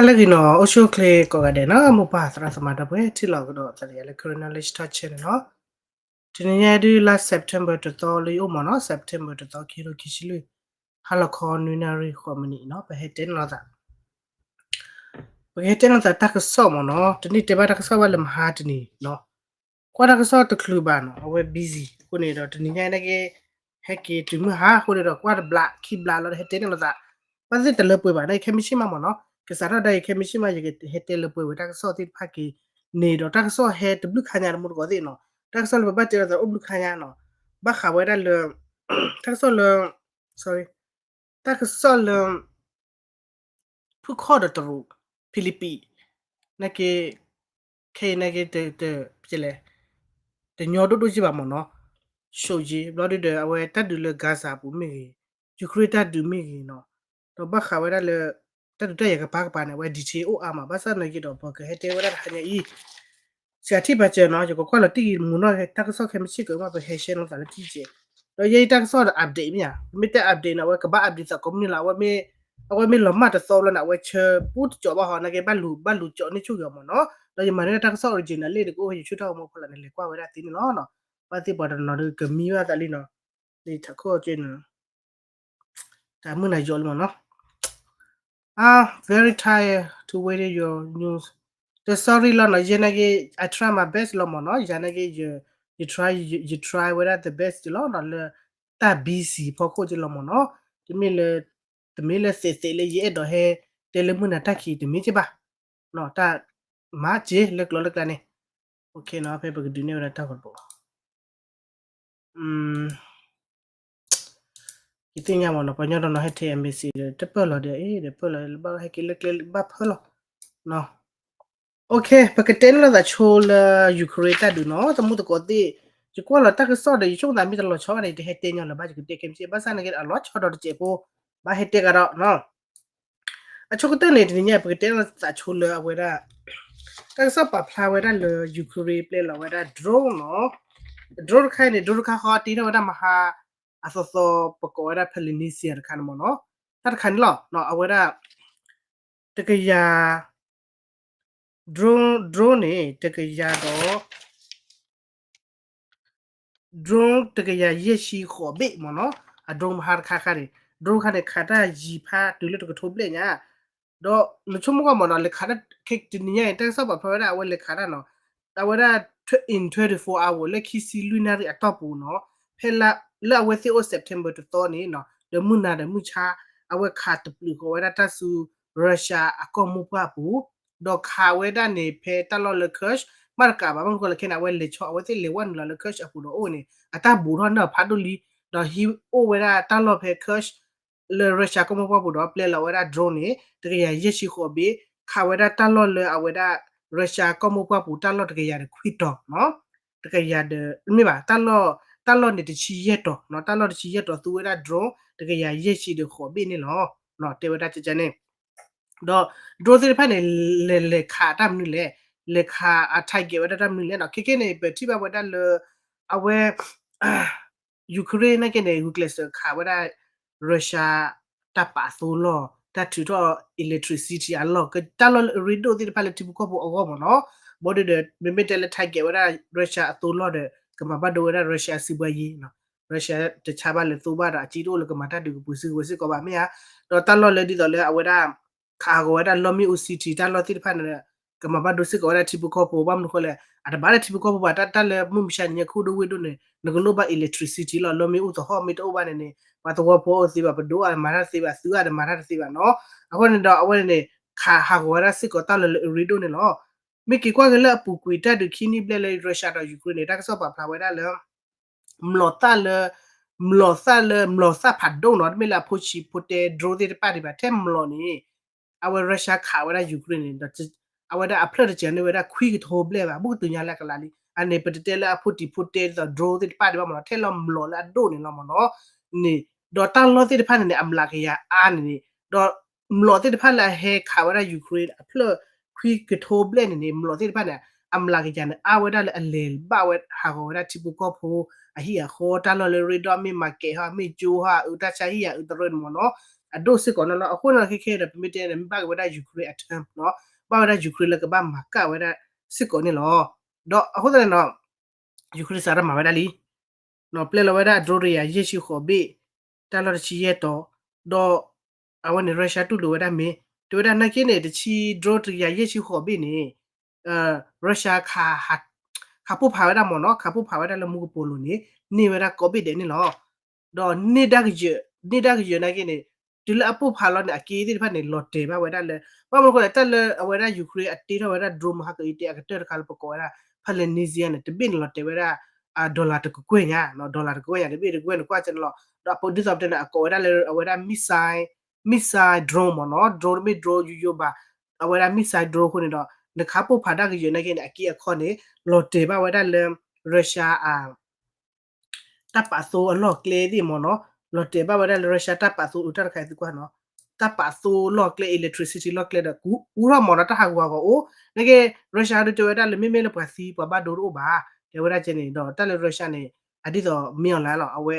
ဟါလၢအဂ့ၤနီၤ အိၣ်ဆူၣ်အိၣ်ချ့ကိးဂၤဒဲးနီၤ မိၢ်ပၢ်သရၣ်သမါဒီပုၢ်ဝဲၢ် ထံၣ်လိာ်ကဒီးသးလၢ Karen Knowledge Talk Channel နီၤ. တနံၤညါဒုးလါ September တသီလၢယအိၣ်မးနီၤ September တသီ ခံကထိခံဆံလွံၢ် ဟါလီၤခီနွံနၣ်ရံၣ်ဃိးမံးနံးနီၤ ပဟဲတဲန့ၢ်လိာ်သး ပကဟဲတဲန့ၢ်လိာ်သးတၢ်ကစီၣ်မးနီၤ တနံၣ်တဲဘၣ်တၢ်ကစီၣ်ဘၣ်လၢမဟါတနံၤနီၤ ကွၢ်တၢ်ကစီၣ်တချုးဘၣ်နီၤ အဝဲ busy အဃိန့ၣ်ဒီး တနံၤညါနာ်က့ ဟဲက့ၤတုၤမုၢ်ဟါအဃိန့ၣ်ဒီး ကွၢ်တဘျးခံဘျးလီၤဒီး ဟဲတဲန့ၢ်လိာ်သး ဘၣ်သ့ၣ်တလၢပှဲၤဘၣ် နာ်က့ခဲမုၢ်ဆ့ၣ်မးမးနီၤ ကစးထီၣ်ဒၣ်အံၤခဲမုၢ်ဆ့ၣ်မး ယကဟဲတဲလၢပှဲၤဝဲတၢ်ကစီၣ်သ့ၣ်တဖၣ်က့ၤန့ၣ်ဒီး တၢ်ကစီၣ်ဟဲတဘျုးခါညါတမူတကိးသ့ၣ်နီၤ တၢ်ကစီၣ်လၢပဘၣ်တဲလိာ်သးအိၣ်ဘျုးခါညါနီၤ ဘၣ်ဃးဝဲဒၣ်လၢ တၢ်ကစီၣ်လၢ sorry တၢ်ကစီၣ်လၢ ဖုၣ်ခီၣ်ဒီးတရူး ဖံလံးပံး နာ်က့ ခဲအံၤနာ်က့ တညီဒိၣ်ဒိၣ်က့ဘၣ်မးနီၤ ဆိးယ့ ဘျီဒုဒီး အဝဲတၢ်ဒုးလၢ Gaza အပူၤမ့ၢ်ဂ့ၤ Ukraine တၢ်ဒုးမ့ၢ်ဂ့ၤနီၤ ဒီးဘၣ်ဃးဝဲဒၣ်လၢ တၢ်ဒုးတၢ်ယၤကပၤကပၤန့ၣ် အဝဲ detail အိၣ်အါမး ဘၣ်ဆၣ်နာ်က့ဒီး ပကဟဲတဲဝဲဒၣ်တဟါညါအံၤ စှၤထံၣ်ပာ်စၢၤနီၤ ယကကွၢ်လီၤတံၢ်ဂ့ၤမုာ်နီၢ် တၢ်ကစီၣ်ခဲမုၢ်ဆ့ၣ်ကမး ပဟဲရှဲလိာ်သးလၢတံၢ်စဲး ဒီးယဲအံၤတၢ်ကစီၣ်ဒီး update မ့ၢ်ဧါ မ့ၢ်တဲ update န့ၣ် အဝဲကဘၣ် update သးကိးမုၢ်နံၤလီၤ အဝဲမ့ၢ်လီၤမၢ်တသီဘျီန့ၣ် အဝဲဆၢပူတကၠီဘၣ်ဟီ နာ်က့ဘၣ်လူၤ ဘၣ်လူၤကၠီန့ၢ်ဆူၣ်က့ၤအီၤမးနီၤ ဒီးယမၤန့ၢ်တၢ်ကစီၣ် original လံ တကအိၣ်ဖဲယဆိၣ်တၢ်ဂီၤမူအဖီလာ်န့ၣ် လဲၤကွၢ်ဝဲဒၣ်သ့န့ၣ်လီၤ ဘၣ်သ့ၣ်ပှၤတနီၤဒီးကမံဘၣ်သးလံနီၤ လံထးခိၣ်က့န့ၣ် တၢ်မုၢ်နၤယိးလံမးနီၤ I'm very tired to wait your news တ sorry လီၤနီၤ ယဲနာ်က့ I try my best လီၤမးနီၤ ယၤနာ်က့ ယ ယ try ယ try ဝဲဒၣ် the best လီၤနီၤ လၢတၢ် busy ဖီခိၣ်က့လီၤမးနီၤ တမ့ၢ်လၢ တမ့ၢ်လၢသ့းသ့းလၢယအဲၣ်ဒိးဟဲတဲလၢမုၢ်နၤတၢ်ခံး တမ့ၢ်က့ဘၣ် တၢ်မၤက့လၢကျိၤလၢကျါန့ၣ် ဖဲပကဒုးနဲၣ်ဝဲဒၣ်တၢ်ဂီၤတဘိ ယသ့ၣ်ညါမးနီၤ ပှၤညီဒီးနီၤ ဟဲထဲ embassy ဒီး တပၢၢ်လီၤဒီး အ့ ဒီးပၢၢ်လီၤ ဘၣ်ဟဲက့ၤလၢကျဲဘၣ်ဖၢလီၤ OK ပကတဲန့ၢ်လိာ်သးဆိလၢ Ukraine တၢ်ဒုးနီၤ တမူတကိးသ့ၣ် ယကွၢ်လီၤတၢ်ကစီၣ်ဒီး ယဆိကမိၣ်သးမ့ၢ်တလီၤဆီဘၣ်န့ၣ် ယတဟဲတဲညီလၢၤဘၣ် ယကတဲခဲမုၢ်ဆ့ၣ် ဘၣ်ဆၣ်နာ်က့အလီၤဆီဒီးတစဲးဖိ ဘၣ်ဟဲတဲကဒီးနီၤ အဆိကတၢၢ်န့ၣ် တနံၤညါ ပကတဲန့ၢ်လိာ်သးဆိလၢအဝဲဒၣ် တၢ်ကစီၣ်ပာ်ဖျါဝဲဒၣ်လၢ Ukraine ပျဲလီၤဝဲဒၣ် drone နီၤ drone တခါအံၤန့ၣ် drone တခါဃီတ့ထီၣ်ဝဲဒၣ်မဟါ အသီသီ ပကိးဝဲဒၣ် Polynesia တခါန့ၣ်မးနီၤ တၢ်တခါန့ၣ်လီၤ အဝဲဒၣ် တကယၤ drone drone န့ၣ် တကယၤဒီး drone တကယၤယဲၢ်ဆံဃိးဘ့ၣ်မးနီၤ အ drone မဟါတခါခါန့ၣ် drone ခါန့ၣ် ခးတၢ်ယံၤဖးတုၤလၢတကထိဘျဲၣ်ညါ ဒီးနဆိကမိၣ်ကွၢ်မးနီၤ လဲၤခးတၢ် တနံၤညါအံၤ တၢ်ကစီၣ်ပာ်ဖျါဝဲဒၣ် အဝဲလဲၤခးတၢ်နီၤ အဝဲဒၣ် in twenty-four hour လၢခံဆံလွံၢ်နၣ်ရံၣ်အတီၢ်ပူၤနီၤ ဖဲလၢအဝဲသ့ၣ်အိၣ် September တသီန့ၣ်နီၤ ဒီးမုၢ်နၤဒီးမုၢ်ဆါ အဝဲခးတပျုာ်ဃီၤဝဲဒၣ်တၢ်ဆူ Russia အကီၢ်မိၢ်ပှၢ်ပူၤ ဒီးခးဝဲဒၣ်န့ၣ် ဖဲတၢ်လီၢ်လၢ Kursk မ့ၢ်တကးဘၣ် ဘၣ်မနုၤဃိလဲၣ်ခဲန့ၣ် အဝဲလဲၤဆီ အဝဲသ့ၣ်လဲၤဝဲနုာ်လီၤလၢ Kursk အပူၤဒီးအိၣ်န့ၣ် အတၢ်ဘူးထီၣ်န့ၢ်ဖးဒိၣ်လံ ဒီးဟံးအိၣ်ဝဲဒၣ်တၢ်လီၢ်ဖဲ Kursk လၢ Russia ကီၢ်မိၢ်ပှၢ်ပူၤဒီးပျဲလီၤဝဲဒၣ် drone န့ၣ် တကယၤယဲၢ်ဆံဃိးဘ့ၣ် ခးဝဲဒၣ်တၢ်လီၢ်လၢအဝဲဒၣ် Russia ကီၢ်မိၢ်ပှၢ်ပူၤတၢ်လီၢ်တကယၤဒီးခွံတီၤနီၤ တကယၤဒီး မ့ၢ်ဘၣ် တၢ်လီၢ် တၢ်လီၢ်န့ၣ်တဆံယဲၢ်တီၤနီၤ တၢ်လီၢ်တဆံယဲၢ်တီၤသူဝဲဒၣ် drone တကယၤယဲၢ်ဆံဒီးဃိးဘ့ၣ်န့ၣ်လီၤ တဲဝဲဒၣ်ကကန့ၣ် ဒီး drone သ့ၣ်တဖၣ်န့ၣ် လဲၤလဲၤခးတၢ်မနုၤလဲၣ် လဲၤခးအ target ဝဲဒၣ်တၢ်မနုၤလဲၣ်နီၤ ခဲကဲန့ၣ် ပထံၣ်ဘၣ်ဝဲဒၣ်လၢ အဝဲ Ukraine နာ်က့န့ၣ် ဂုာ်ကျဲးစၢးခးဝဲဒၣ် Russia တၢ်ပာ်အသိလီၢ် တၢ်ထုးထီၣ် electricity အလီၢ် တၢ်လီၢ်လၢအရ့ဒိၣ်သ့ၣ်တဖၣ်လၢထံဖိကီၢ်ဖိအဂီၢ်မးနီၤ ဘၣ်ဒီး မ့မ့ၢ်တဲလၢ target ဝဲဒၣ် Russia အသိလီၢ်ဒီး ကမၤဘၣ်ဒိဝဲဒၣ် Russia စံးဘှါယံၤနီၤ Russia တဆါဘၣ်လၢသိဘၣ်ဒီး အစ့တအိၣ်လၢကမၤတၢ်ဒုးကပူၤစုကဝဲၤစ့ၢ်ကီးဘၣ်မ့ၢ်ဧါ ဒီးတၢ်လီၢ်လၢဒ်သိးလၢအဝဲဒၣ် ခးဟးဂီၤဝဲဒၣ်လီမ့ၣ်အူ city တၢ်လီၢ်သ့ၣ်တဖၣ်န့ၣ် ကမၤဘၣ်ဒိစ့ၢ်ကီးဝဲဒၣ်ထံဖိကီၢ်ဖိ ဘၣ်မနုၤဃိလဲၣ် အတဘၣ်လၢထံဖိကီၢ်ဖိဘၣ် တၢ်လၢမုၢ်မဆါတနံၤညါ ခိၣ်ဒိၣ်ဝ့ၢ်ဒိၣ်န့ၣ် နကလိၣ်ဘၣ် electricity လီၤ လီမ့ၣ်အူသဟီၣ်မ့ၢ်တအိၣ်ဘၣ်န့ၣ်န့ၣ် ပှၤသဝီဖိအိၣ်သ့ဘၣ် ပဒိၣ်အမၤတၢ်တသ့ဘၣ် သုးအတမၤတၢ်တသ့ဘၣ်နီၤ အဃိန့ၣ်ဒီးအဝဲန့ၣ်န့ၣ် ခးဟးဂီၤဝဲဒၣ်စ့ၢ်ကီးတၢ်လီၢ်လၢအရ့ဒိၣ်န့ၣ်လီၤ မ့ၢ်က့ၤကွၢ်က့ၤလၢအပူၤကွံာ်တၢ်ဒုးခံနံၣ်ဘျဲၣ်လၢ Russia ဒီး Ukraine န့ၣ် တၢ်ကစီၣ်ပာ်ဖျါဝဲဒၣ်လၢ မျိာ်သၣ်လၢ မျိာ်သၣ်လၢ မျိာ်သၣ်ဖးဒိၣ်နီၤ တမ့ၢ်လၢအဖိဆံးဖိတဲ drone သ့ၣ်တဖၣ်ဒံးဘၣ် ထဲမျိာ်န့ၣ် အဝဲ Russia ခးဝဲဒၣ် Ukraine န့ၣ်ဒီး အဝဲဒၣ်အဖျၢၣ်တစဲးန့ၢ်ဝဲဒၣ်ခွံကထိဘျဲၣ်ဘၣ် ဘူးကတုၤညါလၢအကလးလံ အန့ၣ် ပတတဲလၢအဖိတံၤဖိတဲဒ်သိး drone သ့ၣ်တဖၣ်ဒံးဘၣ်မ့ၢ်နီၤ ထဲလၢမျိာ်လၢအဒိၣ်န့ၣ်လီၤမ့ၢ်နီၤ န့ၣ် ဒီးတၢ်လီၢ်သ့ၣ်တဖၣ်န့ၣ်န့ၣ် အမျးကယၤအါန့ၣ်န့ၣ် ဒီးမျိာ်သ့ၣ်တဖၣ်လၢအဟဲခးဝဲဒၣ် Ukraine အဖျၢၣ်ခွံကထိဘျဲၣ်န့ၣ်န့ၣ် မျိာ်သ့ၣ်တဖၣ်န့ၣ် အမျးကယၤန့ၣ်အါဝဲဒၣ်လၢအလဲၤဘၣ်ဝဲဟးဂီၤဝဲဒၣ်ထံဖိကီၢ်ဖိ အဟံၣ်အဃီ တၢ်လီၢ်လၢအရ့ဒိၣ် မ့ၢ် market ဟီ မ့ၢ်ကၠိဟီ အတၢ်ဆါဟံၣ်ယၤအတရၢန့ၣ်မ့ၢ်နီၤ အဒိၣ်စ့ၢ်ကီးန့ၣ်လီၤ. အဃိန့ၣ် ခဲခဲဒီး ပမ့ၢ်တဲန့ၣ် မ့ၢ်ဘၣ်က့ၤဝဲဒၣ် Ukraine အ term နီၤ, ဘၣ်ဝဲဒၣ် Ukraine လၢကဘၣ်မၤကၣ်ဝဲဒၣ်စ့ၢ်ကီးန့ၣ်လီၤ. ဒီးအဃိသတးန့ၣ်နီၤ Ukraine စးထီၣ်မၤဝဲဒၣ်လံ ပျဲလီၤဝဲဒၣ် drone တကယၤယဲၢ်ဆံဃိးဘ့ၣ်, တၢ်လီၢ်တဆံယဲၢ်တီၤ, ဒီး အဝဲန့ၣ် Russia တူၢ်လိာ်ဝဲဒၣ်မ့ၢ် တဲဝဲဒၣ်နာ်က့န့ၣ် တဆံ drone တကယၤယဲၢ်ဆံဃိးဘ့ၣ်န့ၣ် Russia ခးပိၢ်ဖးဝဲဒၣ်မ့ၢ်နီၤ, ခးပိၢ်ဖးဝဲဒၣ်လၢမူကပိာ်လိၤန့ၣ် န့ၢ်ဝဲဒၣ်ကိးဘ့ၣ်ဒဲးန့ၣ်လီၤ. ဒီးန့ၢ်ဒၣ်ကယၢၤ, န့ၢ်ဒၣ်ကယၢၤနာ်က့န့ၣ် တုၤလၢအပိၢ်ဖးလီၤန့ၣ် အက့သ့ၣ်တဖၣ်န့ၣ် လီၤတဲာ်ဘၣ်ဝဲဒၣ်လၢ ဘၣ်မနုၤအဃိလဲၣ် တၢ်လၢအဝဲဒၣ် Ukraine အတ့ထီၣ်ဝဲဒၣ် drone မဟါကအံၤတဲအကတၢၢ်တခါလၢပကိးဝဲဒၣ် Polonesia န့ၣ် တဘ့ၣ်န့ၣ်လီၤတဲာ်ဝဲဒၣ် dollar တကကွဲၢ်ညါ, dollar တကကွဲၢ်ညါ တဘ့ၣ်တကကွဲၢ်န့ၣ်ကွၢ်ကဲန့ၣ်လီၤ. ဒီးအပဒ်သိးပတဲန့ၣ် အကိးဝဲဒၣ်လၢအဝဲဒၣ် missile, missile drone မ့ၢ်နီၤ, drone တမ့ၢ် drone ယိယိဘၣ်, အဝဲဒၣ် missile drone အဃိန့ၣ်ဒီး နခးပိၢ်ဖးဒၣ်ကယၢၤနာ်က့န့ၣ် အက့အခီန့ၣ် လီၤတဲာ်ဘၣ်ဝဲဒၣ်လၢ Russia အ တၢ်ပာ်သိအလီၢ်ကျဲသ့ၣ်မ့ၢ်နီၤ, လီၤတဲာ်ဘၣ်ဝဲဒၣ်လၢ Russia တၢ်ပာ်သိအူတၢ်တခါအံၤသံကွၢ်နီၤ, တၢ်ပာ်သိလီၢ်ကျဲ electricity လီၢ်ကျဲဒီး ကူအူထီၣ်မ့ၢ်နီၤ တၢ်ဟးဂူာ်ဟးဂီၤအိၣ်, နာ်က့ Russia ဒုးတဲဝဲဒၣ်လၢမ့မ့ၢ်လၢပှၤသံပှၤဘၣ်ဒိတအိၣ်ဘၣ်, တဲဝဲဒၣ်ကဲန့ၣ်ဒီး တၢ်လၢ Russia န့ၣ် အဒ်သိးမ့ၢ်အီၤလၢလီၤ အဝဲ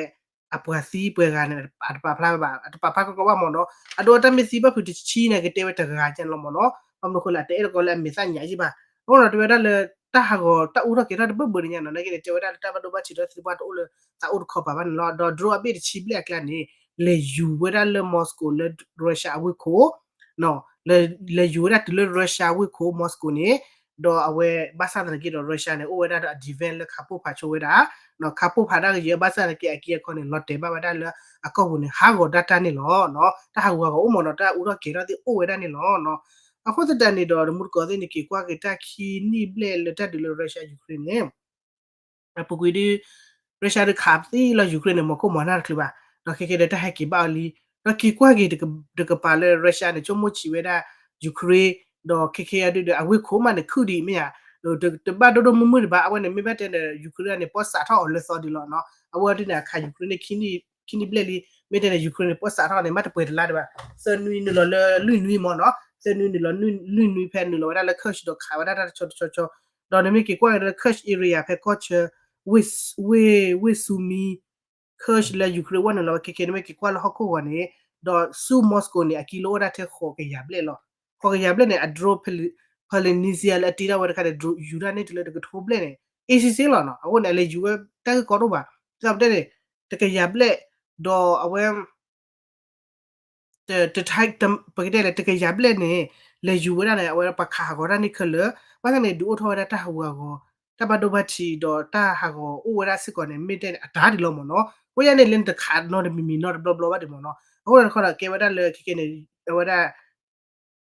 အပှၤသံပှဲၤဂၤန့ၣ် အတပာ်ဖျါဝဲဘၣ်, အတပာ်ဖျါကီကီဘၣ်မ့ၢ်နီၤ, အဒိအတၢ်မ့ၢ်သံဘၣ်ဖုးတဆံန့ၣ် ကတဲဝဲတဂၤကဲန့ၣ်လီၤမ့ၢ်နီၤ, ဘၣ်မနုၤအဃိလဲၣ် အတအဲၣ်ဒိးကီလၢအမဲာ်သၣ်ညါယံၣ်ဘၣ်, အဃိနီၤ တဲဝဲဒၣ်လၢ တၢ်ဟးဂီၤတၢ်အူထီၣ်ကဲၤထီၣ်တဘၢဘၢန့ၣ်ညါနီၤ နာ်က့န့ၣ် တဲဝဲဒၣ်လၢတၢ်ဘၣ်ဒိဘၣ်ထံးဒီးသံကွၢ်တအိၣ်လၢသးအိၣ်တခီပၤဘၣ်န့ၣ်လီၤ. ဒီး drone အဘ့ၣ်တဆံဘျဲၣ်အကျါန့ၣ် လဲၤယူၤဝဲဒၣ်လၢ Moscow လၢ Russia အဝ့ၢ်ခိၣ် လဲၤယူၤဝဲဒၣ်တုၤလၢ Russia ဝ့ၢ်ခိၣ် Moscow န့ၣ်, ဒီးအဝဲဘၣ်ဆၣ်သနာ်က့ဒီး Russia န့ၣ် အိၣ်ဝဲဒၣ်ဒီးအ defense လၢခးပိၢ်ဖးဆိဝဲဒၣ်, ခးပိၢ်ဖးဒၣ်ကယဲၢ် ဘၣ်ဆၣ်သနာ်က့ အက့အခီန့ၣ် လီၤတဲာ်ဘၣ်ဝဲဒၣ်လၢအကီၢ်ပူၤန့ၣ် ဟးဂီၤဒၣ်တၢ်န့ၣ်လီၤ. တၢ်ဟးဂူာ်ဟးဂီၤအိၣ်မ့ၢ်နီၤ တၢ်အူထီၣ်ကဲၤထီၣ်သ့ၣ်အိၣ်ဝဲဒၣ်န့ၣ်လီၤ. အဃိသတးန့ၣ်ဒီး တမူတကိးသ့ၣ်န့ၣ် က့ၤကွၢ်က့ၤတၢ်ခံနံၣ်ဘျဲၣ်လၢတၢ်ဒုးလၢ Russia Ukraine န့ၣ် အပူၤကွံာ်ဒုး Russia ဒုးခးသံလီၤ Ukraine န့ၣ် မ့ၢ်ခိၣ်မ့ၢ်နၢ်တချုးဘၣ်, ဒီးခဲကဲဒီးတၢ်ဟဲက့ၤဘၣ်အီၤလံ, ဒီးက့ၤကွၢ်က့ၤတကပၤလၢ Russia န့ၣ် ဆိကမိၣ်ဆံးဝဲဒၣ် Ukraine, ဒီးခဲကဲအဒုးဒီး အဝ့ၢ်ခိၣ်မးန့ၣ် ခုၣ်ဒံးမ့ၢ်ဧါ, တဘၣ်ဒိၣ်ဒိၣ်မုၢ်မုၢ်တဘၣ်, အဝဲန့ၣ် မ့ၢ်ဘၣ်တဲန့ၣ် Ukraine န့ၣ် ပီၣ်စးထီၣ်အီၤလၢသီဒံးလီၤနီၤ, အဝဲဒုးန့ၣ် အခး Ukraine န့ၣ် ခံနံၣ်ဘျဲၣ်လံ, မ့ၢ်တဲန့ၣ် Ukraine န့ၣ် ပီၣ်စးထီၣ်န့ၣ် မ့ၢ်တပှဲၤတလါဒံးဘၣ်, သၢနွံနုာ်လီၤလၢလွံၢ်နွံမ့ၢ်နီၤ, သၢနွံနုာ်လီၤလွံၢ်နွံဖဲနုာ်လီၤဝဲဒၣ်လၢ Kursk ဒီးခးဝဲဒၣ်တၢ်တဆီတဆီဆီ, ဒီးနမ့ၢ်က့ၤကွၢ်က့ၤလၢ Kursk area ဖဲကီၢ်ဆၢ ဝ့ၢ် ဝ့ၢ် ဝ့ၢ်စူမံ Kursk လၢ Ukraine ဝဲနုာ်လီၤဝဲခဲကဲ နမ့ၢ်က့ၤကွၢ်လၢဟီၣ်ခိၣ်ဂီၤန့ၣ်, ဒီးဆူ Moscow န့ၣ် အကံလိအိၣ်ဒၣ်ထဲဃိးကယၤဘျဲၣ်လီၤ. ဃိးကယၤဘျဲၣ်န့ၣ် အ drone Pol-, Polynesia လၢအတ့ထီၣ်ဝဲတခါန့ၣ် drone ယူၤဒၣ်န့ၢ်တုၤလၢတကထိဘျဲၣ်န့ၣ် အ့စ့စ့လီၤနီၤ, အဃိန့ၣ် အလဲၤယူၤဝဲတၢ်ဂ့ၢ်ကီတအိၣ်ဘၣ်, ဒ်သိးပတဲန့ၣ် တကယၤဘျဲၣ်, ဒီးအဝဲ တ တ ပကတဲလဲၣ် တကယၤဘျဲၣ်န့ၣ် လဲၤယူၤဝဲဒၣ်န့ၣ် အဝဲပှၤခးဟးဂီၤတၢ်န့ၣ်ခဲလၢာ်, ဘၣ်ဆၣ်န့ၣ် ဒုးအိၣ်ထီၣ်ဝဲဒၣ်တၢ်ဟးဂူာ်ဟးဂီၤ, တၢ်ဘၣ်ဒိဘၣ်ထံးဒီးတၢ်ဟးဂီၤအိၣ်ဝဲဒၣ်စ့ၢ်ကီးန့ၣ် မ့ၢ်တဲန့ၣ် အတၢ်ဒ်လီၤမ့ၢ်နီၤ, အဃိယဲန့ၣ် လၢနတခးနီတမံၤမံၤနီတဘျီဘျီဘၣ်ဒံးမ့ၢ်နီၤ, အဃိန့ၣ်တခီဒီးကဲဝဲဒၣ်လၢခဲကဲန့ၣ် အဝဲဒၣ်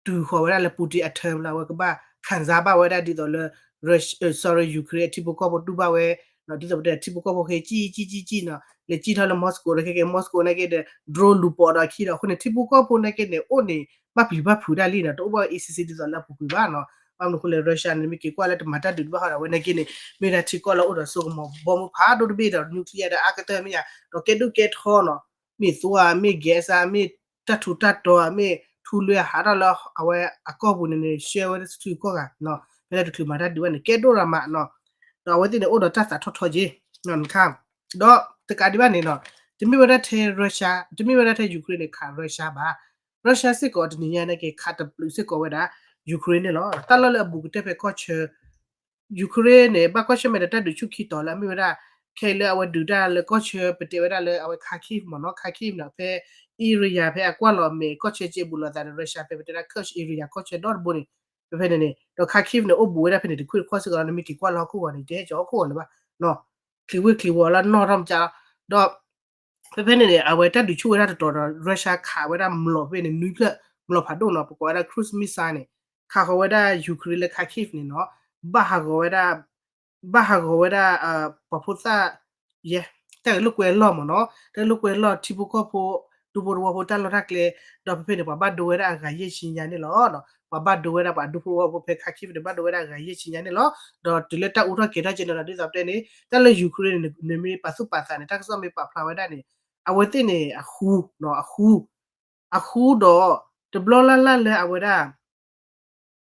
တုၤဃီၤဝဲဒၣ်လၢ Putin အ term လၢအဝဲကဘၣ် ခံစား ဘၣ်ဝဲဒၣ်ဒ်သိးလၢ Russia, sorry, Ukraine အထံဖိကီၢ်ဖိတူၢ်ဘၣ်ဝဲ, ဒ်သိးပတဲထံဖိကီၢ်ဖိဃ့ကံၣ်ကံၣ်ကံၣ်ကံၣ်နီၤ, လဲၤကံၣ်ထီၣ်လၢ Moscow နာ်က့ကဲ Moscow နာ်က့ဒီး drone လူၤပိာ်ဒီးခံဒီး အဃိန့ၣ် ထံဖိကီၢ်ဖိနာ်က့န့ၣ် အိၣ်န့ၣ် ဘၣ်ပျံၤဘၣ်ဖုးတၢ်လံနီၤ, တအိၣ်ဘၣ်အ့စ့စ့ဒ်သိးလၢအပူၤကွံာ်ဘၣ်နီၤ, ဘၣ်မနုၤအဃိလဲၣ် Russia န့ၣ် မ့ၢ်က့ၤကွၢ်လၢတမၤတၢ်ဒုးတဘၣ်ဃီဒီး အဝဲနာ်က့န့ၣ် မ့ၢ်ဒၣ်ထံကီၢ်လၢအိၣ်ဒီးစိကမီၤဘီမုၢ်ဖးဒိၣ်တဘ့ၣ်ဒီး nuclear ဒီးအါကတၢၢ်မ့ၢ်ယါ, ဒီးကဲဒိၣ်ကဲထီနီၤ, မ့ၢ်သွါ မ့ၢ် gas မ့ၢ် တၢ်ထူးတၢ်တီၤ မ့ၢ်ထူလွဲဟးထီၣ်လၢအဝဲအကီၢ်ပူၤန့ၣ်န့ၣ် ရှဲဝဲတစုကီၢ်ဂၤနီၤ, ဖဲလၢတချုးမၤတၢ်ဒုးဘၣ်န့ၣ် ကဲဒိၣ်ရၤမးနီၤ, ဒီးအဝဲသ့ၣ်န့ၣ် အိၣ်ဒီးတၢ်သးထီၣ်ထီက့ၤ နီၤ, ဒီးတကးဒံးဘၣ်န့ၣ်နီၤ, တမ့ၢ်ဝဲဒၣ်ထဲ Russia, တမ့ၢ်ဝဲဒၣ်ထဲ Ukraine န့ၣ် ခး Russia ဘၣ်, Russia စ့ၢ်ကီးတနံၤညါနာ်က့ ခးတပျုာ်စ့ၢ်ကီးဝဲဒၣ် Ukraine န့ၣ်လီၤ. တၢ်လီၢ်လၢအဘူးကတၢၢ်ဖဲကီၢ်ဆၢ Ukraine န့ၣ် ဘၣ်ကွၢ်ဆၢၣ်မဲာ်ဒီးတၢ်ဒုးဆူၣ်ခံတီၤလၢအမ့ၢ်ဝဲဒၣ် ခဲအံၤလၢအဝဲဒုးတၢ်လၢကီၢ်ဆၢ ပတဲဝဲဒၣ်လၢအဝဲ Kharkiv မ့ၢ်နီၤ, Kharkiv န့ၣ် ဖဲ area ဖဲအကွၢ်လီၤမဲာ် ကီၢ်ဆၢကဲဘူးလိာ်သးန့ၣ် Russia ဖဲပတဲဒၣ် Kursk area ကီၢ်ဆၢဒီတဘိန့ၣ် ဖဲဖဲန့ၣ်န့ၣ် ဒီး Kharkiv န့ၣ် အိၣ်ဘူးဝဲဒၣ်ဖဲန့ၣ် တခွံၣ်တခီၣ်စ့ၢ်ကီးလီၤ, နမ့ၢ်က့ၤကွၢ်လၢဟီၣ်ခိၣ်ဂီၤန့ၣ် တဟဲကၠီၤဟီၣ်ခိၣ်ဂီၤလၢၤဘၣ်နီၤ, ချံးဝ့ၢ်ချံးဝီၤလၢနီၢ်ထီၣ်မကၠါလီၤ, ဒီး ဖဲဖဲန့ၣ်န့ၣ် အဝဲတၢ်ဒုးဆူၣ်ဝဲဒၣ်တတီၤဒီး Russia ခးဝဲဒၣ်မျိာ်ဖဲန့ၣ် နွံဖျၢၣ်မျိာ်ဖးဒိၣ်နီၤ, ပကိးဝဲဒၣ် cruise missile န့ၣ် ခးဃီၤဝဲဒၣ် Ukraine လၢ Kharkiv န့ၣ်နီၤ, ဘၣ်ဟးဂီၤဝဲဒၣ် ဘၣ်ဟးဂီၤဝဲဒၣ် ပှၤဖိသၣ် ယဲ တၢ်ဂ့ၢ်လိာ်ကွဲလီၢ်မ့ၢ်နီၤ, တၢ်ဂ့ၢ်လိာ်ကွဲလီၢ် ထံဖိကီၢ်ဖိ ဒူဖိသဝီဖိတၢ်လီၢ်တၢ်ကျဲ, ဒီးဖဲဖဲန့ၣ် ပှၤဘၣ်ဒိဝဲဒၣ်အဂၤယဲၢ်ဆံညါန့ၣ်လီၤ. ပှၤဘၣ်ဒိဝဲဒၣ်ပှၤဒူဖိသဝီဖိဖဲ Kharkiv န့ၣ် ဘၣ်ဒိဝဲဒၣ်အဂၤယဲၢ်ဆံညါန့ၣ်လီၤ. ဒီးတုၤလၢတၢ်အူထီၣ်ကဲၤထီၣ်ကဲန့ၣ်ဒီး ဒ်သိးပတဲန့ၣ် တၢ်လၢ Ukraine န့ၣ် နမ့ၢ်ပာ်သူၣ်ပာ်သးန့ၣ် တၢ်ကစီၣ်မ့ၢ်ပာ်ဖျါဝဲဒၣ်န့ၣ် အဝဲသ့ၣ်န့ၣ် အဃူ အဃူ အဃူဒီး တဘျီလၢ်လၢ်လၢအဝဲဒၣ်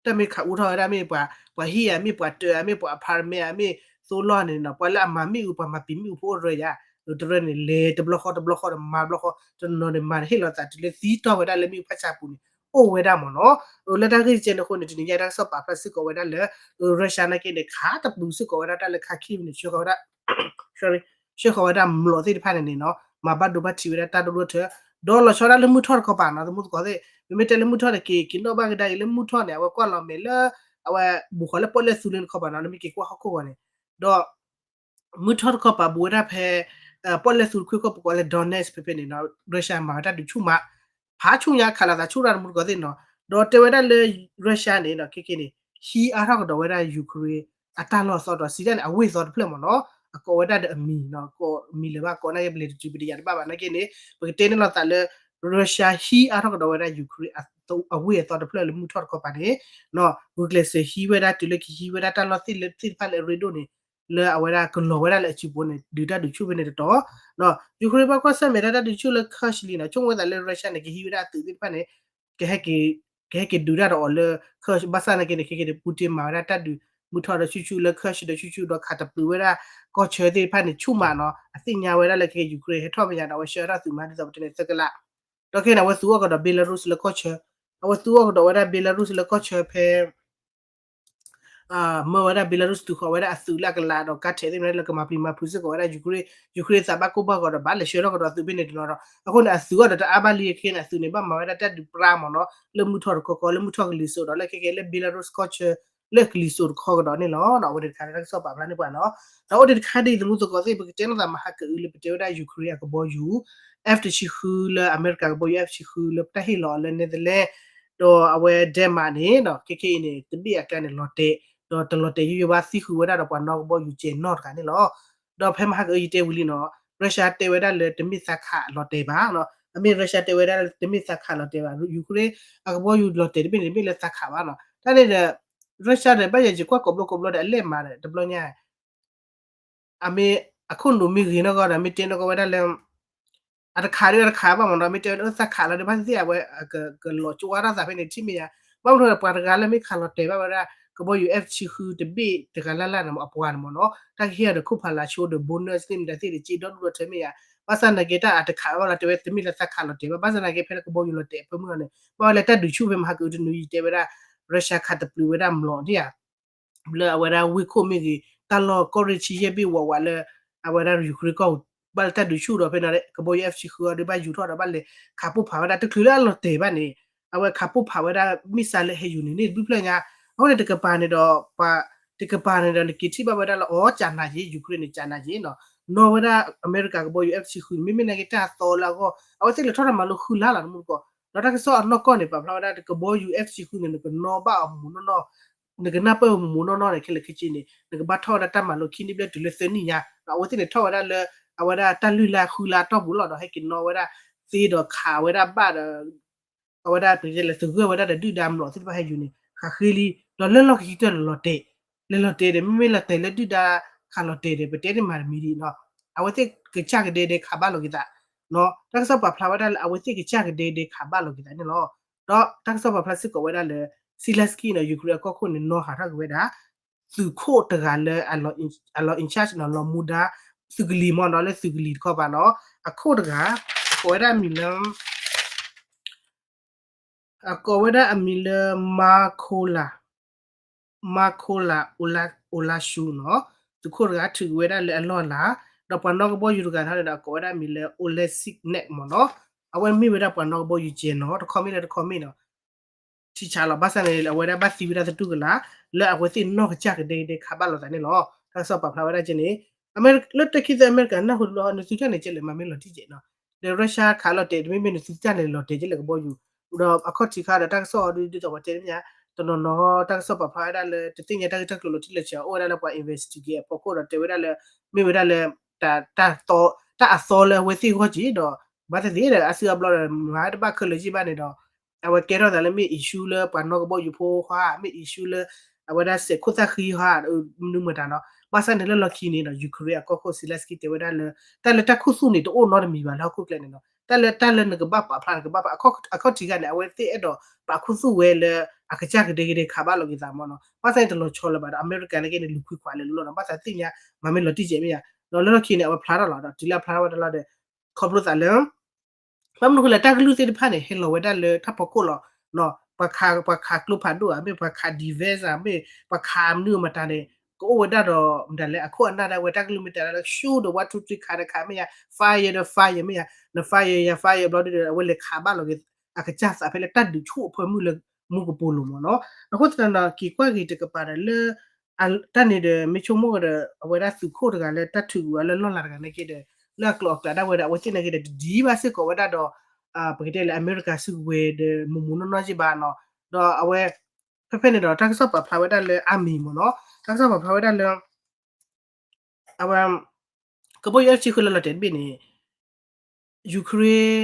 တၢ်မ့ၢ်ခးအူထီၣ်ဝဲဒၣ်မ့ၢ်ပှၤ ပှၤဟံၣ်ဧါ မ့ၢ်ပှၤတၢၤဧါ မ့ၢ်ပှၤ apartment ဧါ မ့ၢ်သိလီၢ်န့ၣ်နီၤ, ပှၤလၢအမၤမ့ၣ်အူ ပှၤမၤပံာ်မ့ၣ်အူဖိအိၣ်ရၢယါ တရၢန့ၣ် လဲၤတဘျီဃီတဘျီဃီဒီးမၤတဘျီဃီ တနီၤန့ၣ်မၤတဟ့ၣ်လီၤသးတုၤလၢသံတီၢ်ဝဲဒၣ်လၢမ့ၣ်အူဖးဆါပူၤန့ၣ် အိၣ်ဝဲဒၣ်မ့ၢ်နီၤ. လၢတၢ်ဂ့ၢ်ကဲန့ၣ်အဃိန့ၣ် တနံၤညါတၢ်ကစီၣ်ပာ်ဖျါစ့ၢ်ကီးဝဲဒၣ်လၢ Russia နာ်က့န့ၣ် ခးတပူၤစ့ၢ်ကီးဝဲဒၣ်တၢ်လၢ Kharkiv န့ၣ် ဆှၢဃီၤဝဲဒၣ် ဆှၢဃီၤဝဲဒၣ်မျိာ်သ့ၣ်တဖၣ်န့ၣ်န့ၣ်နီၤ မၤဘၣ်ဒိဘၣ်ထံးဝဲဒၣ်တၢ်ဒိၣ်ဒိၣ်ထၢ ဒီးလီၤဆီဒၣ်လၢမုၢ်ထီၣ်တခီပၤနီၤ သမူသကိးသ့ၣ် မ့မ့ၢ်တဲလၢမုၢ်ထီၣ်န့ၣ် က့ၤက့ၤနီၣ်ဘၣ်ကဒါအံၤလၢမုၢ်ထီၣ်န့ၣ် အဝဲကွၢ်လီၤမဲာ်လၢ အဝဲဘူးဃီၤလၢပီၣ်လဲၣ်သူလ့ၤတခီပၤနီၤ လၢမ့ၢ်က့ၤကွၢ်ဟီၣ်ခိၣ်ဂီၤန့ၣ် ဒီး မုၢ်ထီၣ်တခီပၤဘူးဝဲဒၣ်ဖဲ ပီၣ်လဲၣ်သူတခွ့ၣ်ခိၣ်ပကိးလၢ Donetsk ဖဲဖဲန့ၣ်နီၤ Russia မၤဝဲတၢ်ဒုးဆူၣ်မး ဖးဆူၣ်ညါခးလီၤသးဆူၣ်ရၣ်သမူသကိးသ့ၣ်နီၤ ဒီးတဲဝဲဒၣ်လၢ Russia န့ၣ်နီၤ ခဲက့န့ၣ် ဟံးအါထီၣ်ကဒီးဝဲဒၣ် Ukraine အတၢ်လီၢ်အသီဒီး စံးတၢ်န့ၣ် အဝ့ၢ်အသီတဖျၢၣ်မ့ၢ်နီၤ အကိးဝဲဒၣ်ဒီးအမံၤနီၤ ကိးအမံၤလၢၤဘၣ် ကိးနာ်က့ပလဲၤတတုၤပတယာ်တဘၣ်ဘၣ်နာ်က့န့ၣ် ပကတဲန့ၣ်လီၤသးလၢ Russia ဟံးအါထီၣ်ကဒီးဝဲဒၣ် Ukraine အဝ့ၢ်အသီတဖျၢၣ်လၢမုၢ်ထီၣ်တခီပၤန့ၣ် နီၤ ဂုာ်ကျဲးစၢးဟံးဝဲဒၣ်တုၤလၢကဟံးဝဲဒၣ်တၢ်လီၢ်သ့ၣ်တဖၣ်လၢအရ့ဒိၣ်န့ၣ် လၢအဝဲဒၣ်ကလီၤဝဲဒၣ်လၢအစုပူၤန့ၣ် ဒုးတၢ်ဒုးဆူၣ်ဖဲန့ၣ်တတီၤ နီၤ Ukraine ဘၣ်ကွၢ်ဆၢၣ်မဲာ်တၢ်ဒုးဆူၣ်လၢ Kursk လံနီၤ ဆိကမိၣ်ဝဲသးလၢ Russia န့ၣ် ကဟံးဝဲဒၣ်အသုးသ့ၣ်တဖၣ်န့ၣ် ကဟဲက့ၤ ကဟဲက့ၤဒုးတၢ်ဒီးအီၤလၢ Kursk ဘၣ်ဆၣ်နာ်က့န့ၣ် ခဲက့န့ၣ် Putin မၤဝဲဒၣ်တၢ်ဒုး မုၢ်ထီၣ်ဒီးဆူၣ်ဆူၣ်လၢ Kursk ဒီးဆူၣ်ဆူၣ်ဒီးခးတပျုာ်ဝဲဒၣ် ကီၢ်ဆၢသ့ၣ်တဖၣ်န့ၣ် ဆူၣ်မးနီၤ အသ့ၣ်ညါဝဲဒၣ်လၢခဲက့ Ukraine ဟဲထီၣ်မဲာ်ညါဒီးအဝဲဆှၢထီၣ်သုးမၤဒ်သိးပတဲန့ၣ်သၢကလး ဒီးခဲန့ၣ် အဝဲသူအီၤကဒီး Belarus လၢကီၢ်ဆၢ အဝဲသူအီၤကဒီးဝဲဒၣ် Belarus လၢကီၢ်ဆၢဖဲ မၢဝဲဒၣ် Belarus သူဃီၤဝဲဒၣ်အသုးလၢအကလးဒီး ကါထဲးသ့ၣ်မနုၤလၢကမၤပျံၤမၤဖုးစ့ၢ်ကီးဝဲဒၣ် Ukraine Ukraine သးဘၣ်ကိၢ်ဘၣ်ဂီၤဒီး ဘၣ်လဲၤဆှၢထီၣ်ကဒီးအသုးဖဲန့ၣ်တနီၤဒီး အဃိန့ၣ် အသုးအီၤဒီးတအါဘၣ်လံခဲန့ၣ် အသုးန့ၣ် ဘၣ်မၤဝဲဒၣ်တၢ်ဒုးပြါမ့ၢ်နီၤ လၢမုၢ်ထီၣ်တခီခီ လၢမုၢ်ထီၣ်ကလံၤစိးဒီး လၢခဲက့လၢ Belarus ကီၢ်ဆၢ လၢကလံၤစိးတခီကဒီးန့ၣ်လီၤ. အဝဲန့ၣ်တခါလၢတၢ်ကစီၣ်ပာ်ဖျါန့ၢ်ပှၤနီၤ ဒီးအိၣ်ဒံးတခါဒ်အံၤ သမူသကိးသ့ၣ် ပကတဲလိာ်သးမဟါကအုလၢပတဲဝဲဒၣ် Ukraine အကဘီယူၤ F တဆံဃု လၢအမဲရကၤကဘီယူၤ F တဆံဃု လၢပတၢ်ဟ့ၣ်လီၤအီၤလၢ Netherlands ဒီးအဝဲ Denmark န့ၣ် ခဲက့အံၤန့ၣ် တဘ့ၣ်အကျါန့ၣ် လီၤတဲာ် ဒီးတလီၤတဲာ်ယိယိဘၣ် သံဃုာ်ဝဲဒၣ်ဒီးပှၤနီၣ်ကဘီယူၤကဲၤနီၣ်တဂၤန့ၣ်လီၤ. ဒီးဖဲမဟါကအုယတဲဝံၤလံနီၤ Russia တဲဝဲဒၣ်လၢတမ့ၢ်သးခးလီၤတဲာ်ဘၣ်နီၤ အမ့ၢ် Russia တဲဝဲဒၣ်လၢတမ့ၢ်သးခးလီၤတဲာ်ဘၣ် Ukraine အကဘီယူၤလီၤတဲာ်တဘ့ၣ်န့ၣ် တမ့ၢ်လၢသးခးဘၣ်နီၤ တၢ်န့ၣ်ဒီး Russia န့ၣ် ဘၣ်ယဲယကွၢ်ကိးဘျီကိးဘျီဒီး အလဲၣ်မးဒီး တဘျီညါ အမ့ၢ်အခိၣ်နူာ်မ့ၢ်ဂ့ၤနီၢ်ကီၢ်ဒီး မ့ၢ်တဲနီၢ်ကီၢ်ဝဲဒၣ်လၢ အတခးဒီးအတခးဘၣ်မ့ၢ်နီၤ မ့ၢ်တဲဝဲလၢသးခးလီၤဒီး ဘၣ်သ့ၣ်သ့ၣ်အဝဲ ကလီၤကဝါထီၣ်သးဖဲန့ၣ် ထံၣ်မ့ၢ်ယါ ဘၣ်မနုၤဒီး ပှၤတဂၤလၢမ့ၢ်ခးလီၤတဲာ်ဘၣ်ဝဲဒၣ် ကဘီယူၤ F တဆံဃု တဘ့ၣ်တဂၤလၢ်လၢ်န့ၣ်မ့ၢ် အပှၤန့ၣ်မ့ၢ်နီၤ တၢ်ကဟ့ၣ်အီၤဒီးခိၣ်ဖးလာ်ဆိဒီး bonus န့ၣ်မ့ၢ်တၢ်သ့ၣ်ဒီး စ့ဒီဒူၣ်ဒီထၢမ့ၢ်ယါ ဘၣ်ဆၣ်နာ်က့တၢ်အတခးဘၣ်လီၤတဲာ်ဝဲ တမ့ၢ်လၢသးခးလီၤတဲာ်ဘၣ် ဘၣ်ဆၣ်နာ်က့ဖဲလၢကဘီယူၤလီၤတဲာ်အဖၢမုၢ်လီၤန့ၣ် ဘၣ်ဝဲလၢတၢ်ဒုးဆူၣ်ဖဲမဟါကအုတနွံယတဲဝဲဒၣ် Russia ခးတပျုာ်ဝဲဒၣ်မျိာ်န့ၣ်ဧါ လၢအဝဲဒၣ်ဝ့ၢ်ခိၣ်မ့ၢ်ဂ့ၤ တၢ်လီၢ်ကီၢ်ရ့ၣ်ဆံယဲၢ်ဘ့ၣ်ဝးဝးလၢ အဝဲဒၣ် Ukraine ကီၢ် ဘၣ်လၢတၢ်ဒုးဆူၣ်ဒီးဖဲန့ၣ် ကဘီယူၤ F တဆံဃုအီၤဒီးဘၣ်ယူၤထီၣ်ဒီးဘၣ်လဲၤခးပိၢ်ဖးဝဲဒၣ် တချုးလၢအလီၤတဲာ်ဘၣ်န့ၣ် အဝဲခးပိၢ်ဖးဝဲဒၣ် missile လၢဟဲယူၤန့ၣ် န့ၢ်တဘျုးဖျၢၣ်ညါ အဃိန့ၣ် တကပၤန့ၣ်ဒီး ပှၤ တကပၤန့ၣ်ဒီး နက့ၤထံၣ်ဘၣ်ဝဲဒၣ်လၢ အိ ကၠးနၤယ့ Ukraine န့ၣ် ကၠးနၤယ့နီၤ နီၣ်ဝဲဒၣ် အမဲရကၤကဘီယူၤ F တဆံဃုန့ၣ် မ့မ့ၢ်နာ်က့တၢ်အသီလၢအဂီၢ် အဝဲသ့ၣ်လဲၤထီၣ်တၢ်မၤလိဃုလါလီၤ တမူတကိး ဒီးတၢ်ကစီၣ်အနီၢ်ကီၢ်န့ၣ် ပာ်ဖျါဝဲဒၣ် ကဘီယူၤ F တဆံဃုန့ၣ် နကနီၣ်ဘၣ်အီၤမူးနီၢ်နီၢ် နကနၢ်ပၢၢ်မူးနီၢ်နီၢ်န့ၣ် ခဲလၢာ်ခဲဆ့န့ၣ် နကဘၣ်ထီၣ်ဝဲဒၣ်တၢ်မၤလိခံနံၣ်ဘျဲၣ်တုၤလၢသၢနံၣ်ညါ အဝဲသ့ၣ်န့ၣ်ထီၣ်ဝဲဒၣ်လၢ အဝဲဒၣ်တၢ်လုၢ်လၢ်ဃုလါတီၢ်ပူၤလီၤဒီး ဟဲက့ၤနီၣ်ဝဲဒၣ်သ့ဒီးခးဝဲဒၣ်ဘၣ်ဒီး အဝဲဒၣ်ပကတဲလဲၤသဂၢၢ်ဝဲဒၣ်ဒီးဒုၣ်ဒါမျိာ်သ့ၣ်တဖၣ်ဟဲယူၤန့ၣ် ဃးဃ့လံ ဒီးလၢလီၢ်ခံကတၢၢ်လီၤတဲာ် လဲၤလီၤတဲာ်ဒီး မ့မ့ၢ်လီၤတဲာ်လၢဒုၣ်ဒါခးလီၤတဲာ်ဒီး ပတဲန့ၣ်မၤတမံၤဒံးနီၤ အဝဲသ့ၣ်ကစၢ်ကဒဲဒဲခးဘၣ်လီၤက့ၤသး တၢ်ကစီၣ်ပာ်ဖျါဝဲဒၣ်လၢအဝဲသ့ၣ်ကစၢ်ကဒဲဒဲခးဘၣ်လီၤက့ၤသးန့ၣ်လီၤ. ဒီးတၢ်ကစီၣ်ပာ်ဖျါစ့ၢ်ကီးဝဲဒၣ်လၢ Zelenskyy န့ၣ် Ukraine အကီၢ်ခိၣ်န့ၣ် နီၢ်ဟးထီၣ်က့ၤဝဲဒၣ် သုးခိၣ်တဂၤလၢ အလီၤ in charge န့ၣ် လီၤမူဒါ သုးကလံၤမ့ၢ်နီၤ လၢသုးကလံၤတခီပၤနီၤ အခိၣ်တဂၤ အကိးဝဲဒၣ်အမံၤလၢ အကိးဝဲဒၣ်အမံၤလၢ Mykola Mykola Ola Ola Shu နီၤ သုးခိၣ်တဂၤထုးက့ၤဝဲဒၣ်လၢအလီၢ်အလၤ ဒီးပှၤနီၣ်ကဘီယူၤတဂၤန့ၣ်ဒီး အကိးဝဲဒၣ်အမံၤလၢ Oleksiy Net မ့ၢ်နီၤ အဝဲမ့ၢ်ဝဲဒၣ်ပှၤနီၣ်ကဘီယူၤကဲၤနီၤ တခီမ့ၢ်လၢတခီမ့ၢ်နီၤ ထံဆးလီၤ ဘၣ်ဆၣ်န့ၣ် အဝဲဒၣ်ဘၣ်သံဝဲဒၣ်သတူၢ်ကလာ် လၢအဝဲသ့ၣ်နီၢ်ကစၢ်ကဒဲကဒဲခးဘၣ်လိာ်သးန့ၣ်လီၤ. တၢ်ကစီၣ်ပာ်ဖျါဝဲဒၣ်ကဲန့ၣ် လၢတၢ်ခံသၢအမဲရကၤနၢ်ဟူတဘျီ နသုတၢ်န့ၣ်ကဲလဲၣ် မၤမ့ၢ်လီၤတံၢ်ကဲးနီၤ ဒီး Russia ခးလီၤတဲာ် တမ့မ့ၢ်နသုတၢ်န့ၣ်လီၤတဲာ်ကဲလဲၣ်ကဘီယူၤ ဒီးအခီၣ်ထံးခါဒီးတၢ်ကစီၣ်အီၤဒ်သိးပှၤတဲန့ၣ်မ့ၢ်ဧါ တနီၤနီၤ တၢ်ကစီၣ်ပာ်ဖျါဝဲဒၣ်လၢ တသ့ၣ်ညါတၢ်ဂ့ၢ်တၢ်ကျိၤလီၤတံၢ်လီၤဆဲး အိၣ်ဝဲဒၣ်လၢပှၤ investigate အဖီခိၣ်ဒီးတဲဝဲဒၣ်လၢ မ့ၢ်ဝဲဒၣ်လၢ တၢ်အသီလၢအဝဲသ့ၣ်ဂီၢ်က့ၤဒီး ဘၣ်သ့ၣ်သ့ၣ်ဒီး အါစုအါဘျီဒီး မၤတဘၣ်ခဲလၢာ်က့ၤဘၣ်န့ၣ်ဒီး အဝဲကဲထီၣ်သးလၢမ့ၢ် issue လၢပှၤနီၣ်ကဘီယူၤဖိဟါ မ့ၢ် issue လၢ အဝဲဒၣ်စဲးခိၣ်သၣ်ဃံဟါ မနုၤမတၤနီၤ ဘၣ်ဆၣ်န့ၣ်လၢလီၢ်ခံန့ၣ်ဒီး Ukraine အကီၢ်ခိၣ် Zelenskyy တဲဝဲဒၣ်လၢ တၢ်လၢတၢ်ခူသူၣ်န့ၣ် တအိၣ်နီတမံၤဘၣ်လၢဟီၣ်ခိၣ်ကျဲန့ၣ်နီၤ တၢ်လၢတၢ်လၢနကဘၣ်ပာ်ဖျါ နကဘၣ်ပာ် အခီၣ်ထံးခါန့ၣ် အဝဲသ့ၣ်အဲၣ်ဒိးပာ်ခူသူၣ်ဝဲလၢ အကစၢ်ကဒဲကဒဲခးဘၣ်လိာ်က့ၤသးမ့ၢ်နီၤ ဘၣ်ဆၣ်န့ၣ်တလီၤဆီလၢၤဘၣ်ဒီး အမဲရကၤန့ၣ်က့န့ၣ် လူၤခွံခွါလဲၤလိၤလီၤနီၤ ဘၣ်သးသ့ၣ်ညါ မၤမ့ၢ်လီၤတံၢ်ကဲးမ့ၢ်ဧါ ဒီးလၢလီၢ်ခံန့ၣ် အဝဲဖျါထီၣ်လီၤ ဒီးတုၤလၢအဖျါထီၣ်ဝဲဒၣ်လီၤဒီး ခီဖျိသးလၢ ဘၣ်မနုၤဃိလဲၣ် တၢ်ကလုၢ်သ့ၣ်တဖၣ်န့ၣ် ဟဲလီၤဝဲဒၣ်လၢတၢ်ဖီခိၣ်လီၤ. ပှၤခး ပှၤခးကျိဖးဒိၣ်ဧါ မ့ၢ်ပှၤခး defense ဧါ မ့ၢ်ပှၤခးမနုၤမတၤန့ၣ် ကအိၣ်ဝဲဒၣ်ဒီး မတၤလဲၣ် အခိၣ်အနၢ်ဒၣ်ဝဲ တၢ်ကလုၢ်မ့ၢ်တဲလၢ shoot ဒီး one two three ခးဒီးခးမ့ၢ်ယါ fire ဒီး fire မ့ၢ်ယါ န fire ယၤ fire ဘျီဒုဒီး အဝဲလဲၤခးဘၣ်လီၤက့ၤ အကစၢ်သးဖဲလၢတၢ်ဒုးဆူၣ်အဖၢမုၢ်လၢမူကပိာ်လိၤမ့ၢ်နီၤ. အဃိသတးဒီး က့ၤကွၢ်က့ၤတကပၤဒီးလၢ တၢ်န့ၣ်ဒီး မ့ၢ်ဆိကမိၣ်ဒီး အဝဲဒၣ်သုးခိၣ်တဂၤလၢတၢ်ထုးကွံာ်အီၤလၢလီၢ်လၤတဂၤန့ၣ်က့ဒီး လၢအကျိၤအကျဲဒၣ်ဝဲဒီး အဝဲသ့ၣ်န့ၣ်က့ဒီး တဒ်ဘၣ်စ့ၢ်ကီးဝဲဒၣ်ဒီး ပကတဲလၢအမဲရကၤစုကဝဲၤဒီး မူးမူးနီၢ်နီၢ်က့ဘၣ်နီၤ. ဒီးအဝဲ ဖဲဖဲန့ၣ်ဒီး တၢ်ကစီၣ်ပာ်ဖျါဝဲဒၣ်လၢ army မ့ၢ်နီၤ, တၢ်ကစီၣ်ပာ်ဖျါဝဲဒၣ်လၢ အဝဲ ကဘီယူၤ F တဆံဃုလၢလီၤတဲာ်တဘ့ၣ်န့ၣ် Ukraine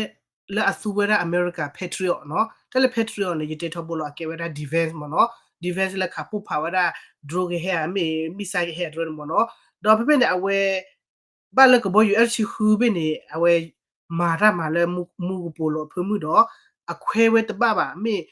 လၢအသူဝဲဒၣ်အမဲရကၤ Patriot နီၤ, တၢ်လၢ Patriot န့ၣ် ယတဲထီဘိလီၤ အကဲဝဲဒၣ် defense မ့ၢ်နီၤ, defense လၢခးပိၢ်ဖးဝဲဒၣ် drone ကဟဲဧါ မ့ၢ် missile ကဟဲဧါ drone န့ၣ်မ့ၢ်နီၤ. ဒီးဖဲဖဲန့ၣ် အဝဲ ဘၣ်လၢကဘီယူၤ F တဆံဃုဘ့ၣ်န့ၣ် အဝဲ မၤတၢ်မၤလၢမူကပိာ်လိၤအဖၢမုၢ်ဒီး အခွဲဝဲတဘၣ်ဘၣ် မ့ၢ်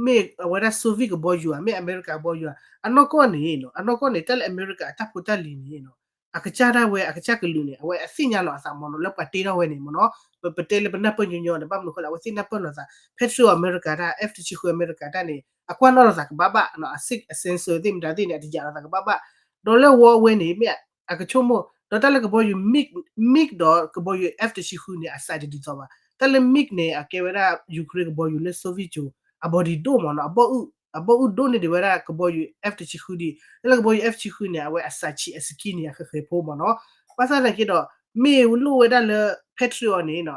မ့ၢ်အဝဲဒၣ် Soviet ကဘီယူၤဧါ မ့ၢ်အမဲရကၤကဘီယူၤဧါ အနီၢ်ကီၢ်န့ၣ် အနီၢ်ကီၢ်န့ၣ် တၢ်လၢအမဲရကၤအတၢ်ဖိတၢ်လံၤန့ၣ် အကစၢ်ဒၣ်ဝဲ အကစၢ်ကလုာ်န့ၣ် အဝဲအသ့ၣ်ညါလီၤအသးမ့ၢ်နီၤ လၢပှၤတ့ထီၣ်ဝဲန့ၣ်မ့ၢ်နီၤ, ပ ပတဲလၢပနၢ်ပၢၢ်ညီညီန့ၣ် ဘၣ်မနုၤဃိလဲၣ် အဝဲသ့ၣ်နၢ်ပၢၢ်လိာ်သး Patriot အမဲရကၤတၢ် F တဆံဃုအမဲရကၤတၢ်န့ၣ် အကွၢ်နီၣ်လိာ်သးကဘၣ်ဘၣ် အ six sensor သ့ၣ်မတၤသ့ၣ်န့ၣ် အတယာ်လိာ်သးကဘၣ်ဘၣ်, ဒီးလၢဝီအဝဲန့ၣ် မ့ၢ်အကဆိကမိၣ် ဒီးတၢ်လၢကဘီယူၤ MiG MiG ဒီးကဘီယူၤ F တဆံဃုန့ၣ် အစးတဒ်သိးဘၣ်. တၢ်လၢ MiG န့ၣ် အကဲဝဲဒၣ် Ukraine ကဘီယူၤလၢ Soviet ကၠိၤ အ body ဒိၣ်မ့ၢ်နီၤ, အဘီအုၣ် အဘီအုၣ်ဒိၣ်န့ၢ်ဒံးဝဲဒၣ်ကဘီယူၤ F တဆံဃုဒံး, တၢ်လၢကဘီယူၤ F တဆံဃုန့ၣ် အဝဲအစးဆံးအစကံန့ၣ် အဃဲးဃဲးဖိမ့ၢ်နီၤ. ဘၣ်ဆၣ်သနာ်က့ဒီး မ့ၢ်လိၣ်ဝဲဒၣ်လၢ Patriot န့ၣ်နီၤ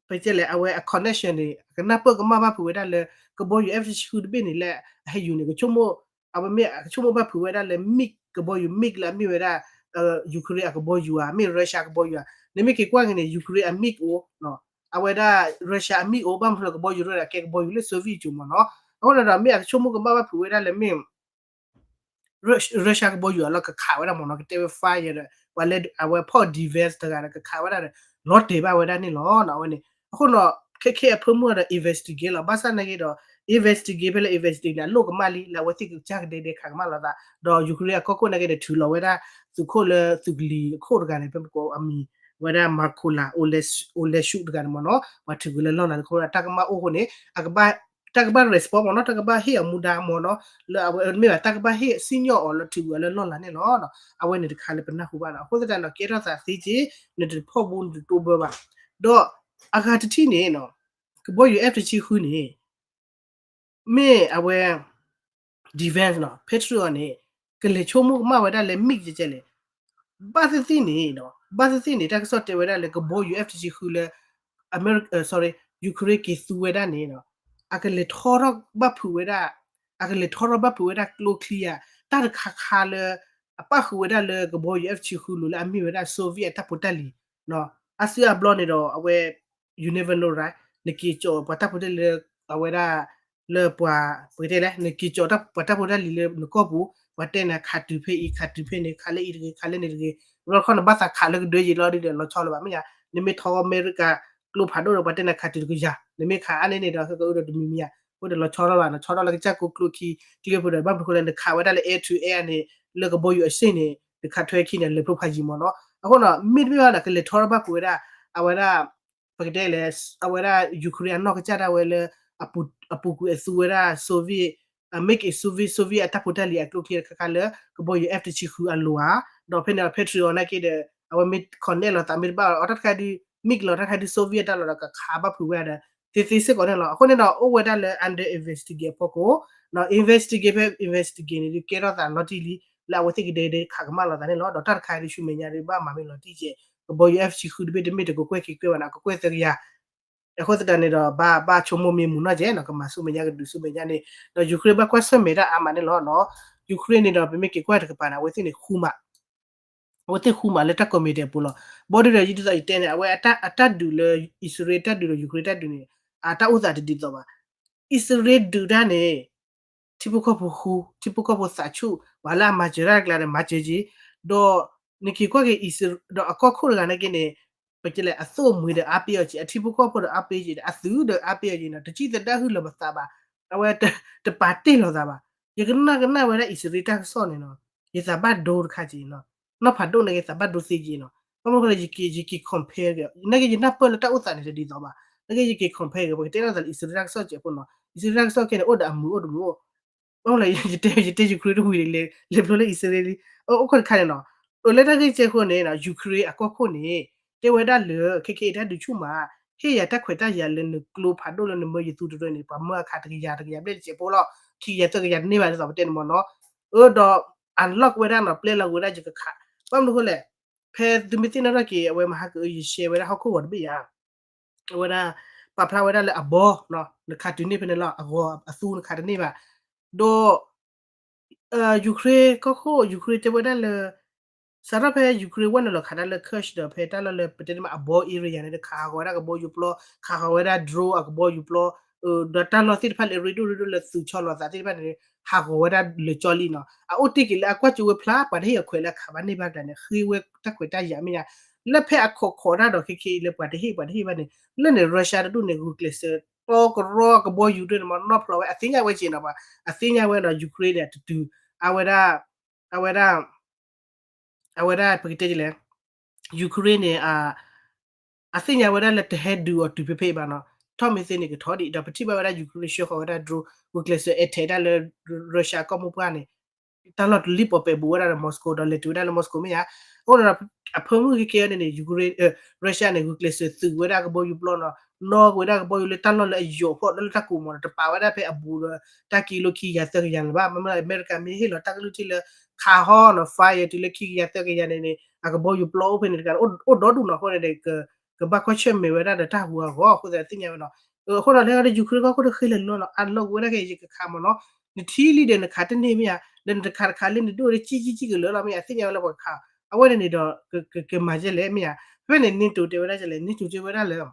ပတဲလဲၣ် အဝဲအ connection န့ၣ် အကနၢ်ပၢၢ်ကမၣ်ဘၣ်ဖုးဝဲဒၣ်လၢ ကဘီယူၤ F တဆံဃုတဘ့ၣ်န့ၣ်လၢအဟဲယူၤန့ၣ် ကဆိကမိၣ် အဝဲမ့ၢ်အကဆိကမိၣ်ဘၣ်ဖုးဝဲဒၣ်လၢ MiG ကဘီယူၤ MiG လၢအမ့ၢ်ဝဲဒၣ် Ukraine အကဘီယူၤဧါ မ့ၢ် Russia ကဘီယူၤဧါ, နမ့ၢ်က့ၤကွၢ်က့ၤန့ၣ် Ukraine အ MiG အိၣ် အဝဲဒၣ် Russia အ MiG အိၣ် ဘၣ်မနုၤလၢကဘီယူၤတဖၣ်န့ၣ် အကဲကဘီယူၤလၢ Soviet ကၠိၤမ့ၢ်နီၤ. အဃိန့ၣ်ဒီး မ့ၢ်အကဆိကမိၣ်ကမၣ်ဘၣ်ဖုးဝဲဒၣ်လၢမ့ၢ် Russia ကဘီယူၤအလီၢ်ကခးဝဲဒၣ်မ့ၢ်နီၤ, ကတဲဝဲ fire ဒီး ပှၤလၢအဝဲဖီၣ် defense တဂၤဒီး ကခးဝဲဒၣ်ဒီး လီၤတဲာ်ဘၣ်ဝဲဒၣ်န့ၣ်လီၤနီၤ. အဝဲန့ၣ် အဃိဒီး ခဲခဲအဖၢမုၢ်ဒီး investigate လီၤ. ဘၣ်ဆၣ်သနာ်က့ဒီး investigate ဖဲလၢ investigate န့ၣ် အလိၣ်ကမၣ်လံ လၢအဝဲသ့ၣ်ကစၢ်ကဒဲဒဲခးကမၣ်လိာ်သး ဒီး Ukraine အကီၢ်ခိၣ်သနာ်က့ဒီး ထုးလီၤဝဲဒၣ် သုးခိၣ်လၢသုးကလံၤအခိၣ်တဂၤန့ၣ် ဖဲပကိးအမံၤဝဲဒၣ် Mykola Olesh- Oleshuk တဂၤန့ၣ်မ့ၢ်နီၤ, ပှၤထုးကွံာ်လၢလီၢ်လၤတခီ တၢ်ကမၣ်အိၣ်အဃိန့ၣ် အကဘၣ် တၢ်ကဘၣ် respond မ့ၢ်နီၤ, တၢ်ကဘၣ်ဟ့ၣ်အီၤမူဒါမ့ၢ်နီၤ, လၢအဝဲမ့ၢ်ဘၣ် တၢ်ကဘၣ်ဟ့ၣ်စံၣ်ညီၣ်အီၤလၢထုးကွံာ်အီၤလၢလီၢ်လၤန့ၣ်လီၤ. အဝဲန့ၣ်တခါလၢပနၢ်ဟူဘၣ်နီၤ. အဃိသတးဒီး ကဲထီၣ်သးသ့က့ နတဖီၣ်ဘူး နတတိဘၢဘၣ်. ဒီးအဂၤတထံၣ်န့ၣ် ကဘီယူၤ F တဆံဃုန့ၣ် မ့ၢ်အဝဲ defense နီၤ Patriot န့ၣ် ကလဲၤဆိကမိၣ်ကမၣ်ဝဲဒၣ်လၢ MiG ကဲကဲလဲၣ်. ဘၣ်သ့ၣ်သ့ၣ်န့ၣ် ဘၣ်သ့ၣ်သ့ၣ်န့ၣ် တၢ်ကစီၣ်တဲဝဲဒၣ်လၢကဘီယူၤ F တဆံဃုလၢ အမဲရက sorry Ukraine က့ၤသူဝဲဒၣ်န့ၣ် အကလဲၤထီထီၣ်ဘၣ်ဖုးဝဲဒၣ် အကလဲၤထီထီၣ်ဘၣ်ဖုးဝဲဒၣ်ကျိချံဧါ တၢ်တခါခါလၢ အပၣ်ဃုာ်ဝဲဒၣ်လၢကဘီယူၤ F တဆံဃုလိၤလၢအမ့ၢ်ဝဲဒၣ် Soviet အတၢ်ဖိတၢ်လံၤ အါစုအါဘျီန့ၣ်ဒီး အဝဲ you never know right နက့ၤကၠီၣ်ပှၤတၢ်ဖိတၢ်လံၤလၢ အဝဲဒၣ် လၢပှၤ ပကတဲလဲၣ် နက့ၤကၠီၣ်ပှၤတၢ်ဖိတၢ်လံၤလၢနကီၢ်ပူၤ ပှၤတဲနၤခးတုၤဖဲအံၤ ခးတုၤဖဲန့ၣ် ခးလၢအံၤတဂ့ၤ ခးလၢန့ၣ်တဂ့ၤ ဘျီခီနဘၣ်သးခးလၢကဒၢယံၤလီၤဒီး လီၤဆီလၢၤဘၣ်မ့ၢ်ယါ နမ့ၢ်ထီအမဲရကၤကျိဖးဒိၣ်ဒီး ပှၤတဲနၤခးတုၤတကယၤ နမ့ၢ်ခးအါန့ၢ်န့ၣ်ဒီး ဟဲကအုဒီးတမံၤမ့ၢ်ယါ အဃိဒီးလီၤဆီလၢၤဘၣ် လီၤဆီထီၣ်လၢကစၢ်ကိကျိခံ ထံဂ့ၢ်ဖိဒီး ဘၣ်မနုၤဃိလဲၣ် နခးဝဲဒၣ်လၢ air to air န့ၣ် လၢကဘီယူၤအစ့ၣ်န့ၣ် နခးထွဲခံန့ၣ် လဲၤဖျိဖးယံၤမ့ၢ်နီၤ အဃိဒီး မ့တမ့ၢ်ဘၣ်ဒီး ကလဲၤထီထီၣ်ဘၣ်ဖုးဝဲဒၣ် အဝဲဒၣ် ပကတဲလဲၣ် အဝဲဒၣ် Ukraine အနီၢ်ကစၢ်ဒၣ်ဝဲလၢ အပူၤကွံာ်အသူဝဲဒၣ် Soviet အ make it Soviet Soviet အတၢ်ဖိတၢ်လံၤအကျိချံတခါခါလၢ ကဘီယူၤ F တဆံဃုအလိၤဧါ ဒီးဖဲန့ၣ် Patriot နာ်က့ဒီး အဝဲမ့ၢ် connect လိာ်သးမ့ၢ်တဘၣ်အီၤ တၢ်တခါဒုး make လီၤ တၢ်တခါဒုး Soviet တၢ်လီၤဒီး ကခးဘၣ်ဖုးဝဲဒီး သ့သ့စ့ၢ်ကီးန့ၣ်လီၤ. အဃိန့ၣ်ဒီး အိၣ်ဝဲဒၣ်လၢ under investigate အဖီခိၣ် investigate ဖဲ investigate န့ၣ်ဒုး ကဲထီၣ်သးလီၤတံၢ်လံ လၢအဝဲသ့ၣ်ကဒဲကဒဲခးကမၣ်လိာ်သးန့ၣ်လီၤ. ဒီးတၢ်တခါဒုး ဆူမဲာ်ညါဒုး ဘၣ်မၤမ့ၢ်လီၤတံၢ်ကဲး ကဘီယူၤ F တဆံဃုတဘ့ၣ်တမ့ၢ်တကကွဲၢ်က့ၤကွဲၢ်ဘၣ်န့ၣ် အကကွဲၢ်သၢကယၤ အဃိသတးန့ၣ်ဒီး ဘၣ်ဘၣ်ဆိကမိၣ်မ့ၢ်မုာ်နီၢ်ကဲးနီၤ ကမၤဆူမဲာ်ညါကဒုးဆူမဲာ်ညါန့ၣ် ဒီး Ukraine ဘၣ်ကွၢ်ဆၢၣ်မဲာ်တၢ်အါမးန့ၣ်လီၤနီၤ. Ukraine န့ၣ်ဒီး ပမ့ၢ်က့ၤကွၢ်တကပၤန့ၣ် အဝဲသ့ၣ်န့ၣ်ဃူမး အဝဲသ့ၣ်ဃူမးလၢတၢ် committee အပူၤလီၤ. ဘီဒုဒီး ဒ်သိးယတဲန့ၣ် အဝဲအတၢ်ဒုးလၢ အံၣ်စရ့လးတၢ်ဒုးဒီး Ukraine တၢ်ဒုးန့ၣ် အတၢ်အိၣ်သးတဒ်သိးဘၣ်. အံၣ်စရ့လးဒုးတၢ်န့ၣ် ထံဖိကီၢ်ဖိဃူ ထံဖိကီၢ်ဖိသးဆူၣ် ပှၤလၢအမၤစၢၤတၢ်တကျါဒီးမၤစၢၤက့ၤ ဒီးနက့ၤကွၢ်က့ၤအံၣ်စရ့လး ဒီးအကီၢ်ခိၣ်တဂၤနာ်က့န့ၣ် ပကလဲၣ် အသိၣ်အမှံၤဒီးအါပ့ၤအီၤက့ၤ အထံဖိကီၢ်ဖိဒီးအါပ့ၤက့ၤ အသုးဒီးအါပ့ၤအီၤက့ၤနီၤ တစံၣ်သဒါဟုၣ်လီၤပသးဘၣ်. အဝဲတပာ်တ့ၢ်လီၤသးဘၣ်. ယကနၣ်ကနၣ်ဝဲဒၣ်အံၣ်စရ့လးတၢ်ကစီၣ်န့ၣ်နီၤ ယသးဘၣ်ဒိတခါက့ၤနီၤ နီၢ်ဖးဒိၣ်န့ၣ်က့ၤသးဘၣ်ဒိသ့က့နီၤ. ဘၣ်မနုၤဃိလဲၣ် ယက့ၤ ယက့ၤ compare က့ၤ နာ်က့ယနၢ်ပၢၢ်လၢတၢ်အိၣ်သးန့ၣ်တဒ်သိးဘၣ်. နာ်က့ယက့ၤ compare က့ၤ ပကတဲနီၢ်သးလၢအံၣ်စရ့လးတၢ်ကစီၣ်စဲးဖိနီၤ. အံၣ်စရ့လးတၢ်ကစီၣ်ခဲန့ၣ် အိၣ်ဒီးအမုာ်အိၣ်တမုာ်အိၣ် ဘၣ်မနုၤလဲၣ် ယတဲ ယတဲ Ukraine တဝံၤန့ၣ် လဲၤဖျိလၢအံၣ်စရ့လးလံ အိၣ်ခိၣ်တခါန့ၣ်နီၤ. အိၣ်လၢတၢ်ဂ့ၢ်ကဲခိၣ်န့ၣ် Ukraine အကီၢ်ခိၣ်န့ၣ် တဲဝဲဒၣ်လၢ ခဲခဲအံၤ တၢ်ဒုးဆူၣ်မး ဟ့ၣ်ယၤတၢ်ခွဲးတၢ်ယာ်လၢနကျိဖးဒိၣ်လၢနမၢယသူတရၢန့ၣ် ပှၤမၢအခးတကယၤတကယၤဘျဲၣ်တစဲးဖိလီၤ. ခံကယၤသၢကယၤတန့ၢ်ဘၣ်ဒ်သိးပတဲန့ၣ်မ့ၢ်နီၤ. အၢဒီး အလီၢ်ကဝဲဒၣ်နီၤ ပျဲလီၤကဝဲဒၣ်ယကခး ဘၣ်မနုၤဃိလဲၣ် ဖဲသုမ့ၢ်သ့ၣ်နီၣ်ထီၣ်က့ၤ အဝဲမဟါကအၢ ယရှဲဝဲဒၣ်ဟီၣ်ခိၣ်ဂီၤတဘ့ၣ်ယါ အဝဲဒၣ် ပာ်ဖျါဝဲဒၣ်လၢအဘီ နခးတုၤန့ၢ်ဖဲန့ၣ်လီၤ အဂီၤအသူ နခးတန့ၢ်ဘၣ်. ဒီး Ukraine ကီၢ်ခိၣ် Ukraine တဲဝဲဒၣ်လၢ စးထီၣ်ဖဲ Ukraine ဝဲနုာ်လီၤခးတၢ်လၢ Kursk ဒီးဖဲတၢ်လီၢ်လၢပတဲန့ၣ်မး အဘီ area န့ၣ် တခးဟးဂီၤဝဲဒၣ်ကဘီယူၤပျီ ခးဟးဂီၤဝဲဒၣ် drone အကဘီယူၤပျီ ဒီးတၢ်လီၢ်သ့ၣ်တဖၣ်လၢ ရ့ဒိၣ်ရ့ဒိၣ်လၢသုးဆီလီၤသးသ့ၣ်တဖၣ်န့ၣ် ဟးဂီၤဝဲဒၣ်လၢာ်ကၠီလံနီၤ. အအိၣ်တ့ၢ်က့ၤလၢအကွၢ်ကၠိဝဲဖျါ ပှၤတဟ့ၣ်အခွဲးလၢအခးဘၣ်န့ၢ်ဘၣ်ကျါန့ၣ် ဃ့ဝဲတၢ်ခွဲးတၢ်ယာ်မ့ၢ်ညါ လၢဖဲအခိးခီးတၢ်ဒီးခဲခဲအံၤလၢပှၤတဟ့ၣ်ပှၤတဟ့ၣ်ဘၣ်န့ၣ် လၢန့ၣ် Russia တဒူၣ်န့ၣ် ဂုာ်ကျဲးစၢး တီကရီကဘီယူၤဒ်န့ၣ်မး နီၢ်ဖျိးဝဲ အသ့ၣ်ညါဝဲက့ၤနီၤဘၣ် အသ့ၣ်ညါဝဲဒီး Ukraine န့ၣ် တတုၤ အဝဲဒၣ် အဝဲဒၣ် အဝဲဒၣ်ပကတဲဒ်လဲၣ် Ukraine န့ၣ် အသ့ၣ်ညါဝဲဒၣ်လၢတဟဲဒုးအီၤတုၤဖဲဖဲအံၤဘၣ်နီၤ ထီၣ်မ့ၢ်သ့န့ၣ်ကထီၣ်ဒံး ဒီးပထံၣ်ဘၣ်ဝဲဒၣ် Ukraine ဆှၢဃီၤဝဲဒၣ် drone ဂုာ်ကျဲးစၢး attack ဒၣ်လၢ Russia ကီၢ်မိၢ်ပှၢ်န့ၣ် တၢ်လီၢ်တလံၣ်ပီၤပဲာ်ဘူးဝဲဒၣ်ဒီး Moscow ဒီးလဲၤတုၤဝဲဒၣ်လၢ Moscow မ့ၢ်ဧါ. အဃိဒီး အဖၢမုၢ်ကကဲန့ၣ်န့ၣ် Ukraine Russia န့ၣ် ဂုာ်ကျဲးစၢးသုးဝဲဒၣ်ကဘီယူၤပျီနီၤ နီၣ်က့ၤဝဲဒၣ်ကဘီယူၤလၢတၢ်လီၢ်လၢအယိာ်ဖီၣ်လၢတၢ်ကူးမီၤဒီး တပာ်ဝဲဒၣ်ဖဲအဘူးဒီး တၢ်ကံလိခံကယၤသၢကယၤန့ၣ်ဘၣ် မ့မ့ၢ်အမဲရကၤမ့ၢ်ဟ့ၣ်လီၤတၢ်ကလုၢ်ထံၣ်လၢ ခးဟီနီၤ fire တုၤလၢခံကယၤသၢကယၤန့ၣ်န့ၣ် အကဘီယူၤပျီအိၣ်ဖဲန့ၣ်တကး အိၣ်ဒီဒူၣ်နီၤအဃိန့ၣ် ကဘၣ်ကွၢ်ဆၢၣ်မဲာ်ဝဲဒၣ်ဒီးတၢ်ဟူးအဂီၢ်အဃိသတးသ့ၣ်ညါဝဲနီၤ. အဃိဒီးလၢ Ukraine ကီၢ်ခိၣ်တဃ့လၢာ်လီၤနီၤ အလီၢ်ကဝဲဒၣ်က့ၤယကခးမီၤနီၤ နထံၣ်လံဒီးနခးတန့ၢ်မ့ၢ်ဧါ ဒီးနတခးတခးလၢနဒိၣ်လၢကံၣ်ကံၣ်ကံၣ်ကလၢာ်လီၤမ့ၢ်ဧါ သ့ၣ်ညါဝဲလၢပှၤခး အဝဲန့ၣ်န့ၣ်ဒီး ကမၤကဲလဲၣ်မ့ၢ်ဧါ. ဖဲဖဲန့ၣ် NATO တဲဝဲဒၣ်ကဲလဲၣ် NATO တဲဝဲဒၣ်လၢ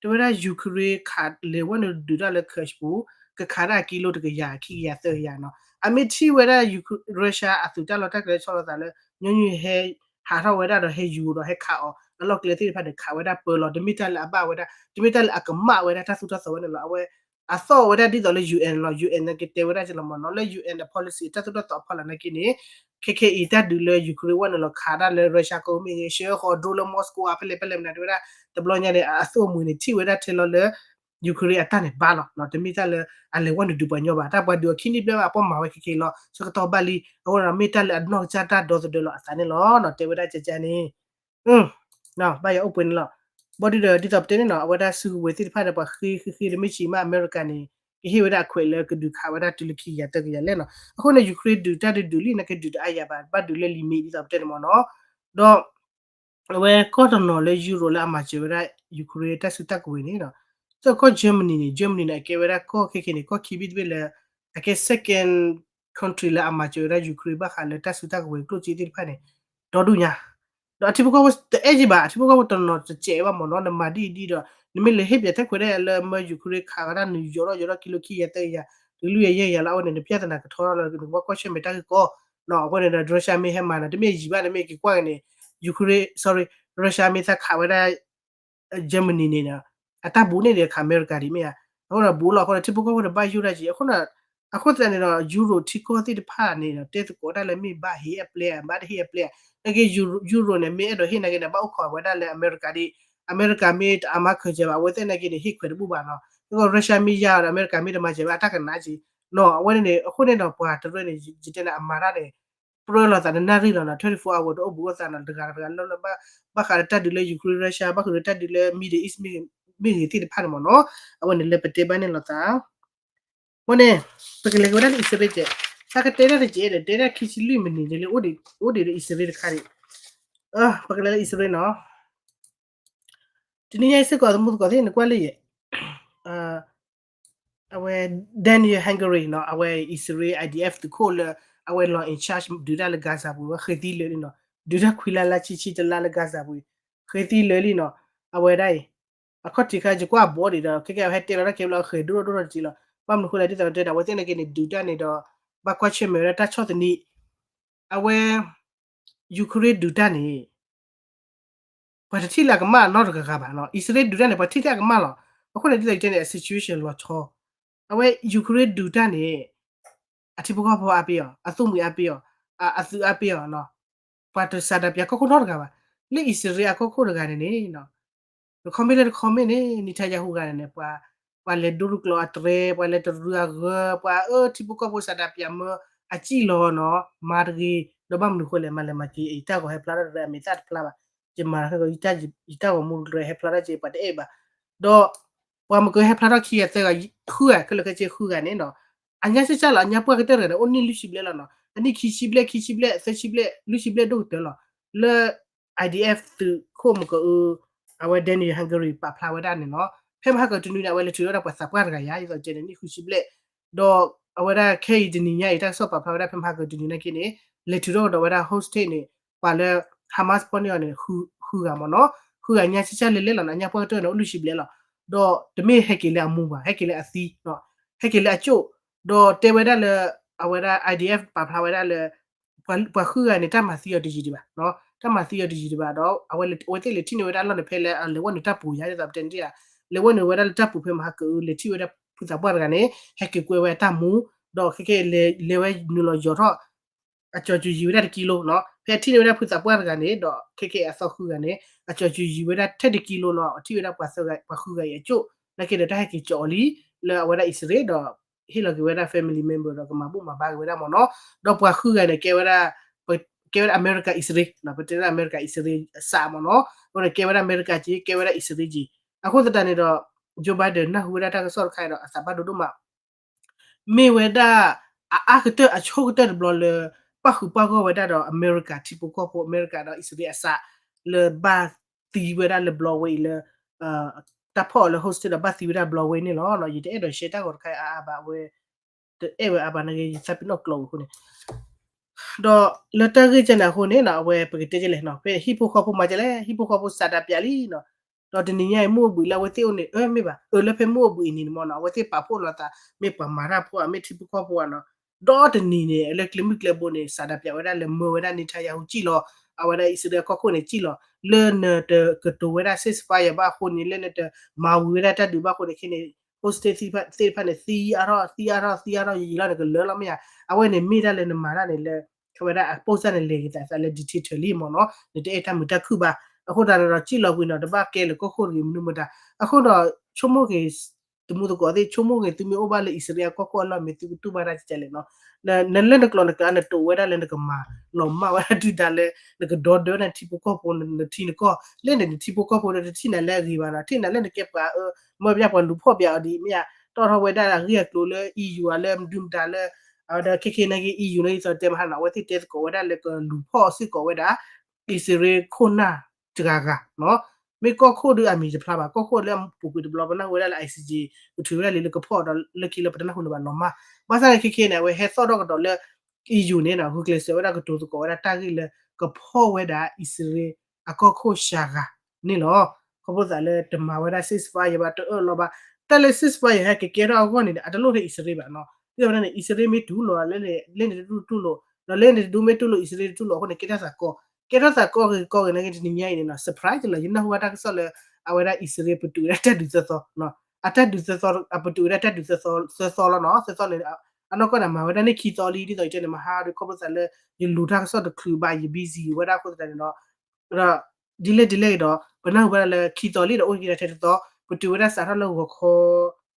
တဲဝဲဒၣ် Ukraine ခးလဲၤဝဲနုာ်ဒုးတၢ်လၢ Kursk ပူၤ ကခးဒၣ်ကံလိတကယၤ ခံကယၤသၢကယၤနီၤ အမ့ၢ်ထံၣ်ဝဲဒၣ် Russia အသုးတၢ်လီၢ်တၢ်ကျဲဆီလီၤသးလၢ ညီနုၢ်ဟဲ ဟးထီၣ်ဝဲဒၣ်ဒီးဟဲယူၤဒီးဟဲခးအီၤ အလီၢ်ကျဲသ့ၣ်တဖၣ်န့ၣ် ခးဝဲဒၣ်ပၢလီၤ တမ့ၢ်တၢ်လၢအဘၣ်ဝဲဒၣ် တမ့ၢ်တၢ်လၢအကမၣ်ဝဲဒၣ်တၢ်သိၣ်တၢ်သီဝဲန့ၣ်လီၤ အဝဲ အသီၣ်ဝဲဒၣ်ဒ်သိးလၢ UN လီၤ UN န့ၣ်ကတဲဝဲဒၣ်ကဲလီၤမ့ၢ်နီၤ လၢ UN အ policy တၢ်သိၣ်တၢ်သီအဖီလာ်နာ်က့န့ၣ် ခဲခဲအံၤတၢ်ဒုးလၢ Ukraine ဝဲနုာ်လီၤခးတၢ်လၢ Russia ကီၢ်မ့ၢ်ဂ့ၤ ဆှၢဃီၤ drone လၢ Moscow အဖဲလဲၣ်ဖဲလဲၣ်မနုၤ တဲဝဲဒၣ် တဘျီညါန့ၣ် အသိၣ်အမှံၤန့ၣ် ထံၣ်ဝဲဒၣ်ထဲလီၤလၢ Ukraine အတၢ်န့ၣ်ဘၣ်လီၤ တမ့ၢ်တၢ်လၢအလဲၤဝဲနုာ်ဒုးပှၤညီဘၣ် တၢ်ပှၤဒုးအီၤခံနံၣ်ဘျဲၣ်ဘၣ် အပှၤမၤဝဲခဲခဲလီၤ ဆၢကတီၢ်ဘၣ်လံ အဃိဒီးမ့ၢ်တၢ်လၢအနီၢ်ကစၢ်တၢ်ဒီသဒၢလီၤအသးန့ၣ်လီၤ တဲဝဲဒၣ်ကကန့ၣ် ဘၣ်ယၤအိၣ်ပှဲၤန့ၣ်လီၤ. ဘီဒုဒီးဒ်သိးပတဲန့ၣ်နီၤ အဝဲဒၣ်စုကဝဲၤသ့ၣ်တဖၣ်ဒီးပှၤဃ့ဃ့ဃ့တမ့ၢ်ဆံးမး အမဲရကၤန့ၣ် ကဟ့ၣ်ဝဲဒၣ်အခွဲးလၢကဒုးခးဝဲဒၣ်တုၤလၢခံကယၤသၢကယၤလဲၣ်နီၤ အဃိန့ၣ် Ukraine ဒုးတၢ်ဒုးဒုးလံနာ်က့ဒုးတအါယၤဘၣ် ဘၣ်ဒုးလၢလံာ်မ့ၢ် ဒ်သိးပတဲန့ၣ်မ့ၢ်နီၤ ဒီး အဝဲကီၢ်တနီၤလၢ Europe လၢအမၤစၢၤဝဲဒၣ် Ukraine တၢ်စုတၢ်ကဝဲၤန့ၣ်နီၤ သၢကီၢ် Germany န့ၣ် Germany န့ၣ် အကဲဝဲဒၣ်ကီၢ်ခဲခဲန့ၣ် ကီၢ်ခံဘ့ၣ်တဘ့ၣ်လၢ အကဲ second country လၢအမၤစၢၤဝဲဒၣ် Ukraine ဘၣ်ဃးလၢတၢ်စုတၢ်ကဝဲၤကျိၣ်စ့သ့ၣ်တဖၣ်န့ၣ် ဒီဒူၣ်ညါ ဒီးအထံဖိကီၢ်ဖိတအဲၣ်က့ဘၣ် အထံဖိကီၢ်ဖိတနီၤတစဲးဘၣ်မ့ၢ်နီၤ နမၤဒ်အံၤဒ်ဒီး နမ့ၢ်လဲၤဟ့ၣ်ပၠးတၢ်ခွဲးတၢ်ယာ်လၢမၢ Ukraine ခးဝဲဒၣ်နုာ်ယိးထီၣ်ယိးထီၣ်ကံလိခံကယၤသၢကယၤ တကလုာ်ယဲၢ်ကယၤလၢအဝဲန့ၣ် နပြဿနာကထီထီၣ်လၢနကဘၣ်ကွၢ်ဆၢၣ်မဲာ်တၢ်ဂ့ၢ်ကီ အဃိန့ၣ်ဒီး Russia မ့ၢ်ဟဲမၤနၤ တမ့ၢ်ယံာ်ဘၣ် နမ့ၢ်က့ၤကွၢ်က့ၤန့ၣ် Ukraine sorry Russia မ့ၢ်သးခးဝဲဒၣ် Germany န့ၣ် အတၢ်ဘူးန့ၢ်ဒံးခးအမဲရကၤဒံးမ့ၢ်ဧါ. အဃိဒီးဘူးလီၤအဃိဒီး ထံဖိကီၢ်ဖိတဘၣ်ယိၣ်ဒၣ်က့ၤ အဃိ အဃိသတးန့ၣ်ဒီး Europe ထံကီၢ်သ့ၣ်တဖၣ်န့ၣ်ဒီး တဲသကိးတၢ်လၢမ့ၢ်ဘၣ်ဟ့ၣ်အပျဲၢ် ဘၣ်တဟ့ၣ်အပျဲၢ် နာ်က့ Europe န့ၣ် မ့ၢ်အဲၣ်ဒိးဟ့ၣ်နာ်က့န့ၣ် ဘၣ်အိၣ်ခိးဝဲဒၣ်လၢအမဲရကၤဒံး အမဲရကၤမ့ၢ်တအါမးခၢၣ်စၢၤဘၣ် အဝဲသ့ၣ်နာ်က့န့ၣ် ဟ့ၣ်ခွဲးတဘူၣ်ဘၣ်နီၤ. အဃိ Russia မ့ၢ်ယါဒီး အမဲရကၤမ့ၢ်တမၤစၢၤဘၣ် အတၢ်ကနးက့ၤနီၤ အဝဲန့ၣ်န့ၣ် အဃိန့ၣ်ဒီးပှၤတရၢန့ၣ် ယတဲန့ၣ် အမၤတၢ်န့ၣ် ပြၢလိာ်သးနနၣ်ရံၣ်လီၤနီၤ twenty-four hour တအိၣ်ဘူးအိၣ်သးနီၤ တဂၤတဂၤလၢလၢ ဘၣ်ဃးလၢတၢ်ဒုးလၢ Ukraine Russia ဘၣ်ဃးလၢတၢ်ဒုးလၢ Middle East မ့ၢ်ဂ့ၤသ့ၣ်တဖၣ်န့ၣ်မ့ၢ်နီၤ အဝဲန့ၣ်လၢပတဲဘၣ်န့ၣ်လိာ်သး အဃိန့ၣ် ပကလဲၤက့ၤဝဲဒၣ်လၢအံၣ်စရ့လးကဲး တၢ်ကတဲဒၣ်တကဲးဒီး တဲဒၣ်ခံဆံလွံၢ်မံးနံးလၢ အိၣ်ဒံးလၢအံၣ်စရ့လးတခါန့ၣ် ပကလဲၤလၢအံၣ်စရ့လးနီၤ တနံၤညါအံၤစ့ၢ်ကီးသမူသကိးသ့ၣ်နကွၢ်လၢယဲၢ် အဝဲ Daniel Hagari နီၤ အဝဲအံၣ်စရ့လး I D F သုးခိၣ်လၢ အဝဲလီၤ in charge ဒုးတၢ်လၢ Gaza ပူၤ ဝဲဃ့သံလၢာ်လံနီၤ ဒုးတၢ်ခွံလါလါဆံဆံတလါလၢ Gaza ပူၤ ဃ့သံလၢာ်လံနီၤ အဝဲဒၣ်အံၤ အခီၣ်ထံးခါယကွၢ်အဘီဒံးဒီး ခဲကဲအဝဲဟဲတဲလီၤတၢ်ကဲဘျီ အဃဲၤဒိၣ်ထီၣ်ဒိၣ်ထီၣ်တက့ၢ်လီၤ ဘၣ်မနုၤဃိလဲၣ် ဒ်သိးတဲဒီး အဝဲသ့ၣ်နာ်က့န့ၣ် ဒုးတၢ်န့ၣ်ဒီး ဘၣ်ကွၢ်ဆၢၣ်မဲာ်ဝဲဒၣ်တၢ်ဆီၣ်သနံး အဝဲ Ukraine ဒုးတၢ်န့ၣ် ပှၤတထံၣ်လၢအကမၣ်နီတဂၤဂၤဘၣ်နီၤ အံၣ်စရ့လးဒုးတၢ်န့ၣ် ပှၤထံၣ်လၢအကမၣ်လီၤ အဃိန့ၣ် ဒ်သိးယတဲန့ၣ် အ situation လီၤဆီ အဝဲ Ukraine ဒုးတၢ်န့ၣ် အထံဖိကီၢ်ဖိအါပ့ၤအီၤ အသိၣ်မှံၤအါပ့ၤအီၤ အသုးအါပ့ၤအီၤနီၤ ပှၤတစးဒးပၠးကီၢ်ခိၣ်နီတဂၤဘၣ်. လၢအံၣ်စရ့လးအကီၢ်ခိၣ်တဂၤန့ၣ်န့ၣ် တခီမ့ၢ်လၢတခီမ့ၢ်န့ၣ် နံထါယၤဟူဂၤန့ၣ်န့ၣ် ပှၤ ပှၤလဲၤဒိတကျိၤအတြဲၤ ပှၤလဲၤတရူးအဂၢၤ ပှၤအၢထံဖိကီၢ်ဖိစးဒးပၠးမၢအစံၣ်လီၤနီၤ မၤတဂ့ၤ ဒီးဘၣ်မနုၤဃိလဲၣ် မၤလဲၤမၤက့ၤ ယတၢ်ဂီၤဟဲဖျါထီၣ်တရၢအမ့ၢ်သၣ်တဖျါဘၣ်. ယမၤ ယတၢ်ဂီၤမူတရၢဟဲဖျါထီၣ်က့ၤ ပှၤတအဲၣ်ဘၣ်. ဒီး ပှၤမ့ၢ်ကဟဲဖျါထီၣ်ခံဂၤသၢဂၤ ဃုဂၤ ခဲလၢာ်ခဲဆ့ဃုဂၤန့ၣ်နီၤ အညါဆံၣ်ဆါလီၤ အညါပှၢ်ကတၢၢ်တဂၤန့ၣ် အိၣ်နံၣ်လွံၢ်ဆံဘျဲၣ်လီၤနီၤ အနံၣ်ခံဆံဘျဲၣ် ခံဆံဘျဲၣ် သၢဆံဘျဲၣ် လွံၢ်ဆံဘျဲၣ်ဒိၣ်ကတၢၢ်လီၤ. လၢ I D F သုးခိၣ်မကအူ အဝဲ Daniel Hagari ပာ်ဖျါဝဲဒၣ်န့ၣ်နီၤ ဖဲမဟါကတုၤနွံန့ၣ် အဝဲလဲၤထုးထီၣ်ဝဲဒၣ်ပှၤသးပှၢ်တဂၤယါ ဒ်သိးတဲန့ၣ် နံၣ်ဃုဆံဘျဲၣ် ဒီးအဝဲဒၣ်ခဲအံၤတနံၤညါအံၤ တၢ်ကစီၣ်ပာ်ဖျါဝဲဒၣ်ဖဲမဟါကတုၤနွံနာ်က့န့ၣ် လဲၤထုးထီၣ်ကဒီးဝဲဒၣ် hostage န့ၣ် ပှၤလၢ Hamas ဖီၣ်န့ၢ်အီၤန့ၣ် ဃုဂၤမ့ၢ်နီၤ ဃုဂၤညါဆံၣ်ဆါလဲၤလဲၤလီၤနီၤ အညါပှၢ်ကတၢၢ်န့ၣ် အိၣ်လွံၢ်ဆံဘျဲၣ်လီၤ. ဒီးတမ့ၢ်ဟဲက့ၤလၢအမူဘၣ် ဟဲက့ၤလၢအသံ ဟဲက့ၤလၢအကၠိၣ် ဒီးတဲဝဲဒၣ်လၢ အဝဲဒၣ် I D F ပာ်ဖျါဝဲဒၣ်လၢ ပှၤဃုဂၤန့ၣ် တၢ်မၤသံအီၤတယံၤဒံးဘၣ် တၢ်မၤသံအီၤတယံၤဒံးဘၣ်ဒီး အဝဲသ့ၣ်လဲၤထံၣ်န့ၢ်ဝဲဒၣ်လီၢ်န့ၣ် ဖဲလၢအလဲၤဝဲနုာ်တၢ်ပူၤယါ ဒ်သိးပတဲန့ၣ် လဲၤဝဲနုာ်ဝဲဒၣ်လၢတၢ်ပူၤဖဲမဟါကအု လဲၤထံၣ်ဝဲဒၣ်ဖုသးပှၢ်တဂၤန့ၣ် ဟဲက့ၤကွဲဝဲအတၢ်မူ ဒီးခဲကဲလဲၤဝဲနုာ်လီၤယီၤထီၣ် အကၠီၤစူၤယံၤဝဲဒၣ်တကံလိနီၤ ဖဲထံၣ်န့ၢ်ဝဲဒၣ်ဖုသးပှၢ်တဂၤန့ၣ် ဒီးခဲကဲအသီဃုဂၤန့ၣ် အကၠီၤစူၤယံၤဝဲဒၣ်ထဲတကံလိနီၤ ထံၣ်ဝဲဒၣ်ပှၤဃုဂၤအံၤအကၠိၣ် နာ်က့ဒီးတၢ်ဟဲက့ၤကၠီၤအီၤလံ လၢအဝဲဒၣ်အံၣ်စရ့လးဒီး ဟ့ၣ်လီၤက့ၤဝဲဒၣ် family member ဒီးကမၤဘူၣ်မၤဘါက့ၤဝဲဒၣ်မ့ၢ်နီၤ ဒီးပှၤဃုဂၤန့ၣ် ကဲဝဲဒၣ် ကဲဝဲဒၣ် အမဲရကၤအံၣ်စရ့လး ပတဲဒၣ်အမဲရကၤအံၣ်စရ့လးအစးမ့ၢ်နီၤ အဃိန့ၣ် ကဲဝဲဒၣ်အမဲရကၤက့ ကဲဝဲဒၣ်အံၣ်စရ့လးက့ အဃိသတးန့ၣ်ဒီး Joe Biden နၢ်ဟူဝဲဒၣ်တၢ်ကစီၣ်တခါဒီး အသးဘၣ်ဒိဒိၣ်မး မ့ၢ်ဝဲဒၣ် အအါကတၢၢ်အဆိကတၢၢ်တဘျီလၢ ပၣ်ဃုာ်ပၣ်ဂီၢ်ဝဲဒၣ်ဒီးအမဲရကၤထံဖိကီၢ်ဖိ အမဲရကၤဒီးအံၣ်စရ့လးအစး လၢဘၣ်သံဝဲဒၣ်လၢ Broadway လၢ တၢ်ဖီၣ်အီၤလၢ hostage ဒီးဘၣ်သံဝဲဒၣ် Broadway န့ၣ်လီၤ. ယတအဲၣ်ဒိး share တၢ်ဂီၤတခါအါအါဘၣ်ဝဲ တအဲၣ်ဝဲအါဘၣ်နာ်က့ ယသးပ့ၤနီၣ်ကျိးဝဲအဃိန့ၣ် ဒီးလၢတၢ်ဂ့ၢ်ကဲန့ၣ်အဃိန့ၣ်နီၤ အဝဲပကတဲကလဲၣ်နီၤ ဖဲဟံၣ်ဖိဃီဖိမၤကလဲၣ် ဟံၣ်ဖိဃီဖိစးဒးပၠးလံနီၤ ဒီးတနံၤညါအံၤမုၢ်အိၣ်ဘှံးလၢအဝဲသ့ၣ်အိၣ်န့ၣ် အၢမ့ၢ်ဘၣ် အၢလၢဖဲမုၢ်အိၣ်ဘှံးအနံၤန့ၣ်မ့ၢ်နီၤ အဝဲသ့ၣ်ပာ်ဖှိၣ်လိာ်သး မ့ၢ်ပှၤမၤတၢ်ဖိအမ့ၢ်ထံဖိကီၢ်ဖိအနီၤ ဒီတနံၤန့ၣ် လၢကျဲမုၢ်ကျဲဘိန့ၣ် စးဒးပၠးဝဲဒၣ်လၢမၢဝဲဒၣ် Netanyahu စံၣ်လီၤ အဝဲဒၣ်အံၣ်စရ့လးအကီၢ်ခိၣ်န့ၣ်စံၣ်လီၤ လၢနတကတိၤဝဲဒၣ် ceasefire ဘၣ်အဃိန့ၣ် လၢနတမၤဝံၤဝဲဒၣ်တၢ်ဒုးဘၣ်အဃိန့ၣ် ခဲန့ၣ် hostage သ့ၣ်တဖၣ်န့ၣ် သံအါထီၣ် သံအါထီၣ် သံအါထီၣ် ယံာ်လီၤန့ၣ် ကလၢာ်လီၤမ့ၢ်ဧါ အဝဲန့ၣ်မ့ၢ်ဒၣ်လၢနမၤတၢ်န့ၣ်လၢ ခဝဲဒၣ်အပိၢ်စၢ်န့ၣ်လဲၤက့ၤသးလၢ dictator လံမ့ၢ်နီၤ နတအဲၣ်တၢ်မုာ်တၢ်ခုၣ်ဘၣ် အဃိသတးန့ၣ်ဒီး စံၣ်လီၤကွံာ်နီၤ တဘၣ်ကဲလၢကီၢ်ခိၣ်တဂ့ၤ မနုၤမတၤ အဃိဒီး ဆိကမိၣ်က့ၤ တမူသကိးသ့ၣ် ဆိကမိၣ်က့ၤသုမ့ၢ်အိၣ်ဘၣ်လၢအံၣ်စရ့လးအကီၢ်ခိၣ်အလီၢ်မ့ၢ်သုကတူၢ်ဘၣ်တၢ်ကလဲၣ်နီၤ နလၢနကျိာ်နကျါနတိာ်ဝဲဒၣ်လၢနကမၤလီၤမၢ်ဝဲဒၣ်ဒုၣ်ဒါလၢ နကဒီဒၢဝဲဒၣ်နထံဖိကီၢ်ဖိ နထံနကီၢ် လၢန့ၣ်နထံဖိကီၢ်ဖိဒီးတထံၣ်နၤလၢအဂ့ၤဘၣ်နီၤ ထံၣ်နၤလၢနကဲပှၤအၢ မၢပျၢ်ပှၤလူၤဖီၣ်ပျးအီၤဒ်မ့ၢ်ဧါ တီၣ်ထီၣ်ဝဲဒၣ်အဂ့ၢ်အကျိၤလၢ E U ဧါ လၢမနုၤမတၤလၢ အဝဲဒၣ်ခဲခဲနာ်က့ E U နာ်က့ ဒ်သိးတဲမဟါနီၤ အဝဲသ့ၣ်တဲသကိးဝဲဒၣ်လၢကလူၤဖီၣ်စ့ၢ်ကီးဝဲဒၣ် အံၣ်စရ့လးခိၣ်နၢ်တဂၤဂၤနီၤ မ့ၢ်ကီၢ်ခိၣ်ဒီးအမံၤတဖျါဘၣ် ကီၢ်ခိၣ်လၢအပူၤကွံာ်တဘျီ ပနၢ်ဟူဝဲဒၣ်လၢ I C J ကထုးဝဲဒၣ်လံလၢကဖီၣ်ဒီးလၢခံလၢပတနၢ်ဟူလၢၤဘၣ်လီၤမၢ် ဘၣ်ဆၣ်န့ၣ်ခဲခဲန့ၣ် အဝဲဟဲသီၣ်ထီၣ်ကဒီးလၢ E U န့ၣ်နီၤ ဂုာ်ကျဲးစၢးဝဲဒၣ်ကတိၤသကိးဝဲဒၣ်တၢ်ဂ့ၢ်လၢ ကဖီၣ်ဝဲဒၣ်အံၣ်စရ့လးအကီၢ်ခိၣ်စှၤဂၤန့ၣ်လီၤ ခီဖျိသးလၢတမၤဝဲဒၣ် ceasefire ဘၣ် တအၢၣ်လီၤဘၣ် တၢ်လၢ ceasefire ဟဲက့ၤကဲထီၣ်အဂီၢ်န့ၣ် အတလိၣ်ထဲအံၣ်စရ့လးဘၣ်နီၤ ဒ်သိးန့ၣ် အံၣ်စရ့လးမ့ၢ်တူၢ်လိာ် လၢန့ၣ်တဒူၣ်တူၢ်လိာ် ဒီးလၢန့ၣ်တဒူၣ်မ့ၢ်တူၢ်လိာ် အံၣ်စရ့လးတတူၢ်လိာ်အဃိန့ၣ် ကဲထီၣ်သးကီ ကဲထီၣ်သးကီဂ့ၤကီဂ့ၤနာ်က့ တနံၤညါအံၤန့ၣ်နီၤ surprise လီၤ ယနၢ်ဟူဘၣ်တၢ်ကစီၣ်လၢ အဝဲဒၣ်အံၣ်စရ့လးပတုာ်ဝဲဒၣ်တၢ်ဒုးသၢသီ အတၢ်ဒုးသၢသီ အပတုာ်ဝဲဒၣ်တၢ်ဒုးသၢသီ သၢသီလီၤနီၤ သၢသီန့ၣ် အနီၢ်ကီၢ်န့ၣ် မၤဝဲဒၣ်န့ၣ်ခံသီလံ ဒ်သိးယတဲန့ၣ် မဟါဒီးခီဖျိသးလၢ ယလူၤတၢ်ကစီၣ်တချုးဘၣ် ယ busy ဝဲဒၣ်အဃိသတးန့ၣ်ဒီး ဒီး ဒ်လဲၣ်ဒ်လဲၣ်ဒီး ပနၢ်ဟူဘၣ်ဒၣ်လၢခံသီလံဒီး အိၣ်က့ၤဒၣ်ထဲတသီ ပတုာ်ဝဲဒၣ်စးထီၣ်လၢဂီၤခီ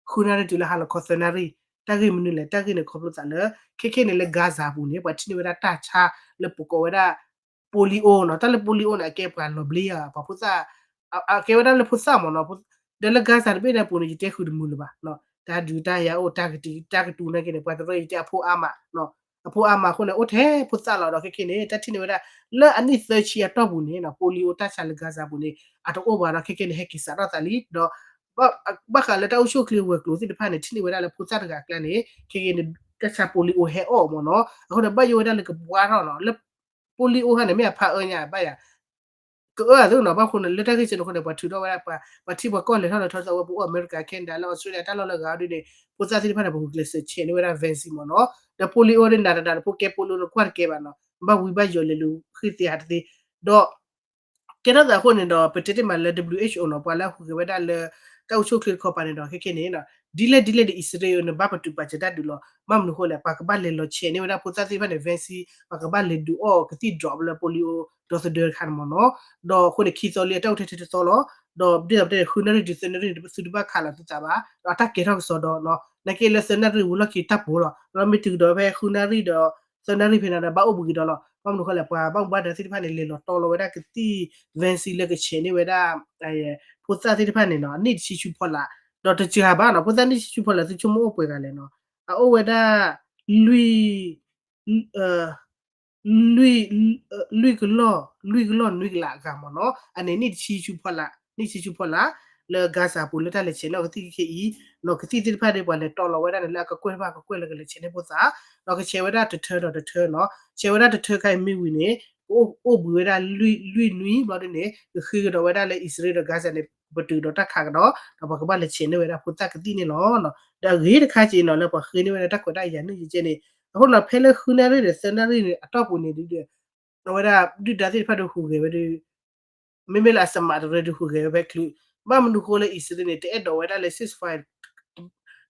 ဃုနၣ်ရံၣ်တုၤလၢဟါလီၤခီသၢနၣ်ရံၣ် တၢ်ဂ့ၢ်မနုၤလဲၣ် တၢ်ဂ့ၢ်န့ၣ် ခီဖျိသးလၢ ခဲခဲန့ၣ်လၢ Gaza ပူၤန့ၣ် ပှၤထံၣ်န့ၢ်ဝဲဒၣ်တၢ်ဆါလၢပကိးဝဲဒၣ် polio နီၤ တၢ်လၢ polio န့ၣ် အကဲပှၤလီၤဘျ့ဧါ ပှၤဖိသၣ် အကဲဝဲဒၣ်လၢဖိသၣ်မ့ၢ်နီၤ ဒီးလၢ Gaza တဘ့ၣ်န့ၣ်အပူၤန့ၣ် ယတဲဃုာ်တမုာ်လၢၤဘၣ် တၢ်ဒုးတၢ်ယၤအိၣ် တၢ်ကတံၤ တၢ်ကတူၤနာ်က့န့ၣ် ပှၤတရၢအံၤတဲအဖိအါမး အဖိအါမးအဃိန့ၣ် အိၣ်ထဲဖိသၣ်လီၤဒီးခဲခဲန့ၣ် တၢ်ထံၣ်န့ၢ်ဝဲဒၣ် လၢအနံၣ်သၢဆံအတီၢ်ပူၤန့ၣ် polio တၢ်ဆါလၢ Gaza ပူၤန့ၣ် အတအိၣ်ဘၣ်ဒီးခဲခဲန့ၣ် ဟဲက့ၤစးထီၣ်သးလံ ဒီး ဘၣ်ဃးလၢတၢ်အိၣ်ဆူၣ်အိၣ်ချ့ဝဲၤကျိၤသ့ၣ်တဖၣ်န့ၣ် ထံၣ်န့ၢ်ဝဲဒၣ်လၢဖိသၣ်တဂၤအကျါန့ၣ် ခဲခဲန့ၣ် တၢ်ဆါ polio ဟဲအီၣ်မ့ၢ်နီၤ အဃိန့ၣ် ဘၣ်ယိၣ်ဝဲဒၣ်လၢကဘှါထီၣ်နီၤ လၢ polio ဟါန့ၣ် မ့ၢ်အဖးအၢညါဘၣ်ယၤ ကအၢအသိးနီၤ ဘၣ်ဃိန့ၣ် လၢတၢ်ဂ့ၢ်စ့ၢ်န့ၣ်အဃိန့ၣ် ပှၤထုးထီၣ်ဝဲဒၣ် ပှၤထံပှၤကီၢ်လဲၤထီၣ်လဲၤထီၣ်သးဝဲ ပအိၣ်အမဲရကၤ Canada လၢ Australia တၢ်လီၢ်လၢအဂၤဒ်န့ၣ် ဖိသၣ်သ့ၣ်တဖၣ်န့ၣ် ပဂုာ်ကျဲးစၢးဆဲးန့ၢ်ဝဲဒၣ် vaccine မ့ၢ်နီၤ ဒီး polio န့ၣ် နၤတဒၣ်ဒီးဖိကဲ polio န့ၣ် ကွၢ်တကဲဘၣ်နီၤ ဘၣ်ဝံဘၣ်ယိာ်လဲၤလူၤဃ့သ့ဟးတသ့ ဒီး ကဲထီၣ်သးအဃိန့ၣ်ဒီး ပတဲတ့ၢ်မးလၢ W H O နီၤ ပှၤလၢအဟူးဂဲၤဝဲဒၣ်လၢ တၢ်အိၣ်ဆူၣ်အိၣ်ချ့တခီပၤန့ၣ်ဒီး ခဲခဲန့ၣ် ဒ်လဲၣ်ဒ်လဲၣ်ဒီး အံၣ်စရ့လးန့ၣ် ဘၣ်ပတုာ်ပာ်စၢၤတၢ်ဒုးလီၤ. ဘၣ်မနုၤဃိလဲၣ် ပှၤကဘၣ်လဲၤလီၤဆဲးန့ၢ်ဝဲဒၣ်ဖိသၣ်သ့ၣ်တဖၣ်န့ၣ် vaccine ပှၤကဘၣ်လဲၤဒုးအီၣ်ကသံၣ် drop လၢ polio ဒီသဒၢတခါန့ၣ်မ့ၢ်နီၤ. ဒီးအဃိန့ၣ် ခံသီလံအတၢ်အိၣ်ထဲထဲတသီလီၤ. ဒီးဒ်သိးပတဲန့ၣ် ဃုနၣ်ရံၣ်တုၤသၢနၣ်ရံၣ်န့ၣ် သုတဘၣ်ခးလီၤသုသးဘၣ်. ဒီးအတၢ်ကဲထီၣ်ကစီဒီးနီၤ နာ်က့လၢသၢနၣ်ရံၣ်ဝံၤလီၢ်ခံတၢ်ပှဲၤလီၤ. ဒီးမ့ၢ်တုၤကဒီးဖဲဃုနၣ်ရံၣ်ဒီး သၢနၣ်ရံၣ်ဖဲန့ၣ်ဒီး ဘၣ်အိၣ်ဘှံးကဒီးလီၤ. ဘၣ်မနုၤဃိလဲၣ် ပှၤဘၣ်မူဘၣ်ဒါသ့ၣ်တဖၣ်န့ၣ် လဲၤလီၤတီလီၤဝဲဒၣ်ကသံၣ် vaccine လၢကဆဲးန့ၢ်ဝဲဒၣ် ဖိသၣ်သ့ၣ်တဖၣ်န့ၣ်နီၤ အနံၣ်တဆံဆူဖီလာ်, ဒီးတစှၤဘၣ်နီၤ ဖိသၣ်နံၣ်တဆံဆူဖီလာ် သုဆိကမိၣ်အိၣ်ပှဲၤဂၤလဲၣ်နီၤ, အအိၣ်ဝဲဒၣ် လွံၢ် လွံၢ် လွံၢ်ကလီၢ် လွံၢ်ကလီၢ်နွံကလးအဂၤမ့ၢ်နီၤ, အန့ၣ်နံၣ်တဆံဆူဖီလာ် နံၣ်တဆံဆူဖီလာ် လၢ Gaza ပူၤလၢတၢ်လဲၤဆဲးန့ၢ်အီၤကသံၣ်ခဲအံၤ, နီၤကသံၣ်သ့ၣ်တဖၣ်ဒီး ပှၤလဲၤတီလီၤဝဲဒၣ်န့ၣ် လၢအကကွဲၢ်တဖၣ်ကကွဲၢ်လၢကလဲၤဆဲးန့ၢ်ဖိသၣ်, ဒီးကဆဲးဝဲဒၣ်တထၢဒီးတထၢနီၤ, ဆဲးဝဲဒၣ်တထၢခါအံၤမ့ၢ်ဝံၤန့ၣ် ကအိၣ်အိၣ်ဘှံးဝဲဒၣ်လွံၢ် လွံၢ်နွံဘျီဒ်န့ၣ် ကဃ့ကဒီးဝဲဒၣ်လၢအံၣ်စရ့လးဒီး Gaza န့ၣ် ပတုာ်ဒီးတၢ်ခးကဒီး ဒီးပှၤကဘၣ်လဲၤဆဲးန့ၢ်ဝဲဒၣ်ဖိသၣ်ကသံၣ်န့ၣ်လီၤ. ဒီးအဂ့ၤတခါက့ၤနီၤ လၢပှၤဃ့န့ၢ်ဝဲဒၣ်တၢ်ခွဲးတၢ်ယာ်န့ၣ်ယကဲန့ၣ်, အဃိနီၤ ဖဲလၢဃုနၣ်ရံၣ်ဒီးသၢနၣ်ရံၣ်န့ၣ် အတီၢ်ပူၤန့ၣ်ဒုးဒီး အဝဲဒၣ်ဒုၣ်ဒါသ့ၣ်တဖၣ်ဒီးဟူးဂဲၤဝဲဒီး မ့မ့ၢ်လၢအစမးတရၢဒီးဟူးဂဲၤဝဲဖဲချုး, ဘၣ်မနုၤဃိလၢအံၣ်စရ့လးန့ၣ် တအဲၣ်ဒိးဝဲဒၣ်လၢ ceasefire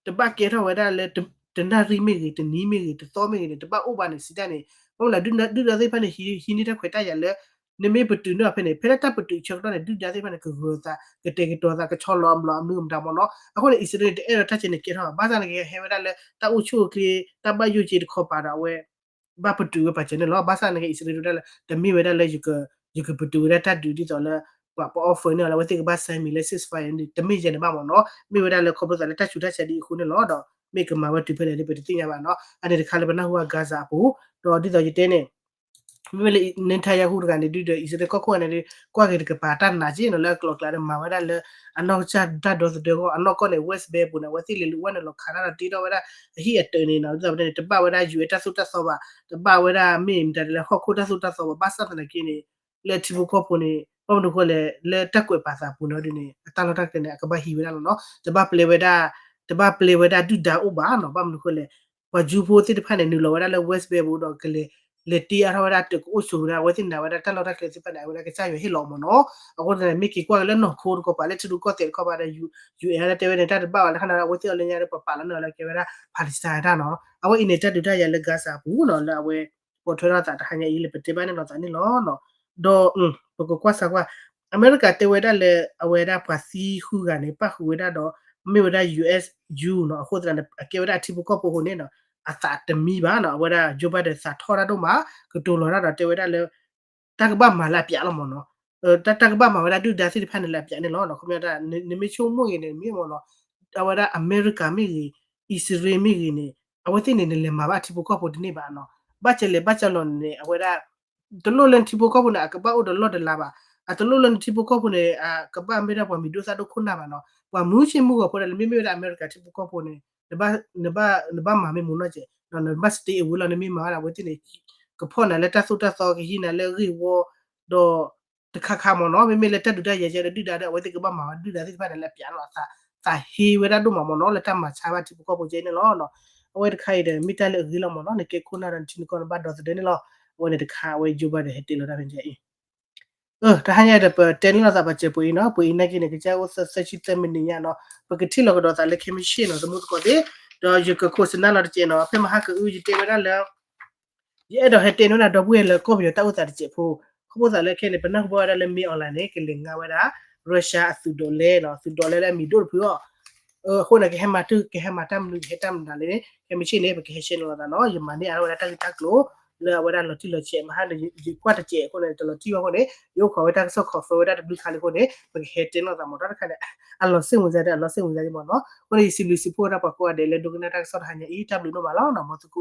တဘၣ်ကဲထီၣ်ဝဲဒၣ်လၢ တနၣ်ရံၣ်မ့ၢ်ဂ့ၤ တနံၤမ့ၢ်ဂ့ၤ တသီမ့ၢ်ဂ့ၤန့ၣ် တဘၣ်အိၣ်ဘၣ်န့ၣ်စံးတၢ်န့ၣ်, ဘၣ်မနုၤဒုၣ်ဒါသ့ၣ်တဖၣ်န့ၣ် ဟံးန့ၢ်တၢ်ခွဲးတၢ်ယာ်လၢ နမ့ၢ်ပတုာ်န့ၢ်အီၤဖဲန့ၣ် ဖဲလၢတၢ်ပတုာ်ဆၢကတီၢ်န့ၣ် ဒုၣ်ဒါသ့ၣ်တဖၣ်န့ၣ် ကဂၢၤသး ကတဲာ်ကတီၤသး ကဆီလီၤအမျိာ်အမနုၤမတၤမ့ၢ်နီၤ, အဃိန့ၣ် အံၣ်စရ့လးန့ၣ် တအဲၣ်ဒိးတၢ်ကဲန့ၣ်ကဲထီၣ်ဘၣ်, ဘၣ်ဆၣ်န့ၣ်ကဟဲဝဲဒၣ်လၢ တၢ်အိၣ်ဆူၣ်အိၣ်ချ့ တၢ်ဘၣ်ယိၣ်က့တခီပၤဒီးအဝဲ ဘၣ်ပတုာ်ဝဲပာ်စၢၤန့ၣ်လီၤ. ဘၣ်ဆၣ်န့ၣ်က့ အံၣ်စရ့လးဒုးဝဲဒၣ်လၢ တမ့ၢ်ဝဲဒၣ်လၢ ယကပတုာ်ဝဲဒၣ်တၢ်ဒုးဒ်သိးလၢ ပှၤ ပ offer န့ၢ်အီၤလၢအဝဲသ့ၣ်ကဘၣ် sign မ့ၢ်လၢ ceasefire န့ၣ် တမ့ၢ်ယဲန့ၣ်ဘၣ်မ့ၢ်နီၤ, မ့ၢ်ဝဲဒၣ်လၢခီဖျိသးလၢတၢ်ဆူးတၢ်ဆါဒ်အဃိန့ၣ်လီၤ. ဒီးမ့ၢ်ကမၤဝဲတုၤဖဲလဲၣ်ဒ်ပတသ့ၣ်ညါဘၣ်နီၤ, အန့ၣ်တခါလၢပနၢ်ဟူဘၣ် Gaza အပူၤ, ဒီးဒ်သိးယတဲန့ၣ် မ့မ့ၢ်လၢ Netanyahu တဂၤန့ၣ်ဒုးဒီး အံၣ်စရ့လးကီၢ်ခိၣ်န့ၣ်ဒုး ကွၢ်က့ၤတကပၤတၢ်နာ်က့နီၤ လၢအကျိၤအကျဲဒီးမၤဝဲဒၣ်လၢ အနီၢ်ကစၢ်တၢ်ဒီသဒၢအဂီၢ် အနီၢ်ကီၢ်န့ၣ် West Bank ပူၤန့ၣ် အဝဲသ့ၣ်လဲၤလူၤဝဲန့ၣ်လီၤခးတၢ်ဒီးတ့ထီၣ်ဝဲဒၣ် အဟံၣ်အတၢၤန့ၣ်နီၤ, ဒ်သိးပတဲန့ၣ် တဘၣ်ဝဲဒၣ် ယူၢ်အဲၣ် တၢ်သိၣ်တၢ်သီဘၣ်, တဘၣ်ဝဲဒၣ်မ့ၢ်မတၤဒ်လဲၣ် ဟီၣ်ခိၣ်တၢ်သိၣ်တၢ်သီဘၣ်, ဘၣ်ဆၣ်သနာ်က့န့ၣ် လၢထံဖိကီၢ်ဖိန့ၣ် ဘၣ်မနုၤဃိလဲၣ် လၢတၢ်ကွဲးပာ်သးပူၤန့ၣ်ဒ်န့ၣ် အတၢ်လီၢ်တၢ်ကျဲန့ၣ် အကဘၣ်ဟံးဝဲဒၣ်လီၤနီၤ, တဘၣ်ပျဲဝဲဒၣ် တဘၣ်ပျဲဝဲဒၣ်ဒုၣ်ဒါအိၣ်ဘၣ်နီၤ, ဘၣ်မနုၤဃိလဲၣ် ပှၤကၠူဖိသ့ၣ်တဖၣ်န့ၣ် နုာ်လီၤဝဲဒၣ်လၢ West Bank ပူၤဒီးကလဲၤ လဲၤတ့အါထီၣ်ဝဲဒၣ်တၢ်ကအိၣ်ဆိးဝဲဒၣ် အဝဲသ့ၣ်နာ်ဝဲဒၣ်တၢ်လီၢ်တၢ်ကျဲသ့ၣ်တဖၣ်န့ၣ် အဝဲဒၣ်ကစၢ်ယွၤဟ့ၣ်လီၤအီၤမ့ၢ်နီၤ, အဃိသတးန့ၣ် မ့ၢ်က့ၤကွၢ်က့ၤလၢနီၢ်ခိတခီပၤ လၢထံရူၢ်ကီၢ်သဲးတခီပၤဒီး ယူၢ်အဲၣ် လၢတဲဝဲန့ၣ် တၢ်တဘၣ်ဘၣ်လၢခါန့ၣ် အဝဲသ့ၣ်အီၤလၢညါဒီးပပာ်လီၤန့ၢ်အီၤလၢကဲဝဲဒၣ် Palestine တၢ်နီၤ, အဝဲအံၤန့ၣ် တၢ်ဒုးတၢ်ယၤလၢ Gaza အပူၤနီၤ လၢအဝဲ ပိာ်ထွဲထီၣ်သးတဟါညါအံၤလၢပတဲဘၣ်န့ၣ်လီၤသးန့ၣ်လီၤ. ဒီး ပကကွၢ်စၢ်ကွၢ် အမဲရကၤတဲဝဲဒၣ်လၢ အဝဲဒၣ်ပှၤသံဃုဂၤန့ၣ် ပၣ်ဃုာ်ဝဲဒၣ်ဒီး မ့ၢ်ဝဲဒၣ် ယူၢ်အဲၣ်ယူၢ်နီၤ, အဃိသတးန့ၣ် အကဲဝဲဒၣ်အထံဖိကီၢ်ဖိအဃိန့ၣ်နီၤ အသးတမံဘၣ်နီၤ, အဝဲဒၣ် Joe Biden သးထီၣ်တၢ်ဒိၣ်မး ကတိၤလီၤတၢ်ဒီးတဲဝဲဒၣ်လၢ တၢ်ကဘၣ်မၤလၢအပျးလီၤမ့ၢ်နီၤ, တၢ် တၢ်ကဘၣ်မၤဝဲဒၣ်ဒုၣ်ဒါသ့ၣ်တဖၣ်န့ၣ်လၢအပျးန့ၣ်လီၤ. ခီပညီတၢ် နမ့ၢ်ဆိကမိၣ်ဂ့ၤန့ၣ်မ့ၢ်မ့ၢ်နီၤ, အဝဲဒၣ်အမဲရကၤမ့ၢ်ဂ့ၤ အံၣ်စရ့လးမ့ၢ်ဂ့ၤန့ၣ် အဝဲသ့ၣ်န့ၣ် နလဲၤမၤဘၣ်ထံဖိကီၢ်ဖိတန့ၢ်ဘၣ်နီၤ, ဘၣ်ကလဲၤဘၣ်ကလီၤန့ၣ် အဝဲဒၣ် တလိၣ်လၢနထံဖိကီၢ်ဖိန့ၣ် အကဘၣ်အိၣ်ဒီးလီၢ်တလါဘၣ်, အတလိၣ်လၢနထံဖိကီၢ်ဖိန့ၣ် အကဘၣ်မ့ၢ်ဒၣ်ပှၤမံၤဒိၣ်သၣ်ဒိၣ်ခိၣ်နၢ်ဘၣ်နီၤ, ပှၤမုၢ်ဆ့ၣ်မုၢ်ဂီၤဖိဒၣ်လဲာ် မ့မ့ၢ်ဝဲဒၣ်အမဲရကၤထံဖိကီၢ်ဖိန့ၣ် နဘၣ် နဘၣ်မၤမ့ၢ်မူနီၢ်ကဲး နဘၣ် stay away လီၤ, နမ့ၢ်မၤဝဲဒၣ်အဝဲသ့ၣ်န့ၣ် ကဖီၣ်နၤလၢတၢ်သိၣ်တၢ်သီ ကဟံးနၤလၢဂ့ၢ်ဝီ ဒီး တခါခါမ့ၢ်နီၤ, မ့မ့ၢ်လၢတၢ်ဒုးတၢ်ယၤကဲဒီးဒုၣ်ဒါဒီး အဝဲသ့ၣ်ကဘၣ်မၤဝဲဒုၣ်ဒါသ့ၣ်တဖၣ်န့ၣ်လၢအပျးလီၤအသး, သးဟ့ဝဲဒၣ်ဒိၣ်မးမ့ၢ်နီၤ လၢတၢ်မၤဆါဘၣ်ထံဖိကီၢ်ဖိကဲန့ၣ်လီၤ. အဝဲတခါအံၤဒီး မ့ၢ်တၢ်လၢအဂ့ၤလီၤမ့ၢ်နီၤ, နကဲခိၣ်နၢ်ဒီးနထံနကီၢ်နဘၣ်ဒီသဒၢန့ၣ်လီၤ. အဝဲန့ၣ်တခါ အဝဲ Joe Biden ဟဲတဲလီၤတၢ်ဖဲန့ၣ်အံၤ တဟါညါဒီး ပတဲန့ၢ်လိာ်သးပစဲးပှဲၤအံၤနီၤ, ပှဲၤအံၤနာ်က့န့ၣ် ကစၢ်အိၣ်သၢဆံသၢမံးနံးညါနီၤ, ပကထံၣ်လီၤကဒီးသးလၢခဲမုၢ်ဆ့ၣ်နီၤ သမူသကိးသ့ၣ်, ဒီးယကခိးစနၢလီၤတကဲးနီၤ, ဖဲမဟါကအု ယတဲဝဲဒၣ်လၢ ယအဲၣ်ဒိးဟဲတဲန့ၢ်ဝဲဒၣ်ဒီပုၢ်ဝဲၢ်လၢကီၢ်ပယီၤတၢ်အိၣ်သးတစဲးဖိ, ခီဖျိသးလၢခဲန့ၣ် ပနၢ်ဟူဘၣ်ဝဲဒၣ်လၢ မင်းအောင်လှိုင် န့ၣ် ကလဲၤငါဝဲဒၣ် Russia အသုးဒိးလဲနီၤ, သုးဒိးလဲလၢအမံၤဒိၣ်တဖုအီၤ, အဃိန့ၣ် ကဟဲမၤတၢ် ကဟဲမၤတၢ်မနုၤ ကဟဲတၢ်မနုၤလဲၣ်န့ၣ် ခဲမုၢ်ဆ့ၣ်န့ၣ် ပကဟဲရှဲန့ၢ်လိာ်သးနီၤ, ယမၤန့ၢ်အါထီၣ်ဝဲဒၣ်တၢ်ဂ့ၢ်တၢ်ကျိၤ လၢအဝဲဒၣ်လီၤတံၢ်လီၤဆဲး မဟါဒီးယကွၢ်တစဲးအဃိန့ၣ် တလီၤတံၢ်ဘၣ်အဃိန့ၣ် ယအိၣ်ခိးဝဲတၢ်ကစီၣ် ခီးဖၢဝဲဒၣ်တဘျုးခါလံအဃိန့ၣ် ပကဟဲတဲန့ၢ်လိာ်သးမ့ၢ်နီၤ, တခါန့ၣ် အလီၤစိတ်ဝင်စားဒီး အလီၤစိတ်ဝင်စားမ့ၢ်နီၤ, အဃိန့ၣ် ယစံးဘျုးစံးဖှိၣ်ဝဲဒၣ်ပှၤကိးဂၤဒဲးလၢဒိကနၣ်တၢ်ကစီၣ်တဟါညါအံၤ တၢ်ဘျုးဒိၣ်မးလီၤနီၤ, မ်သု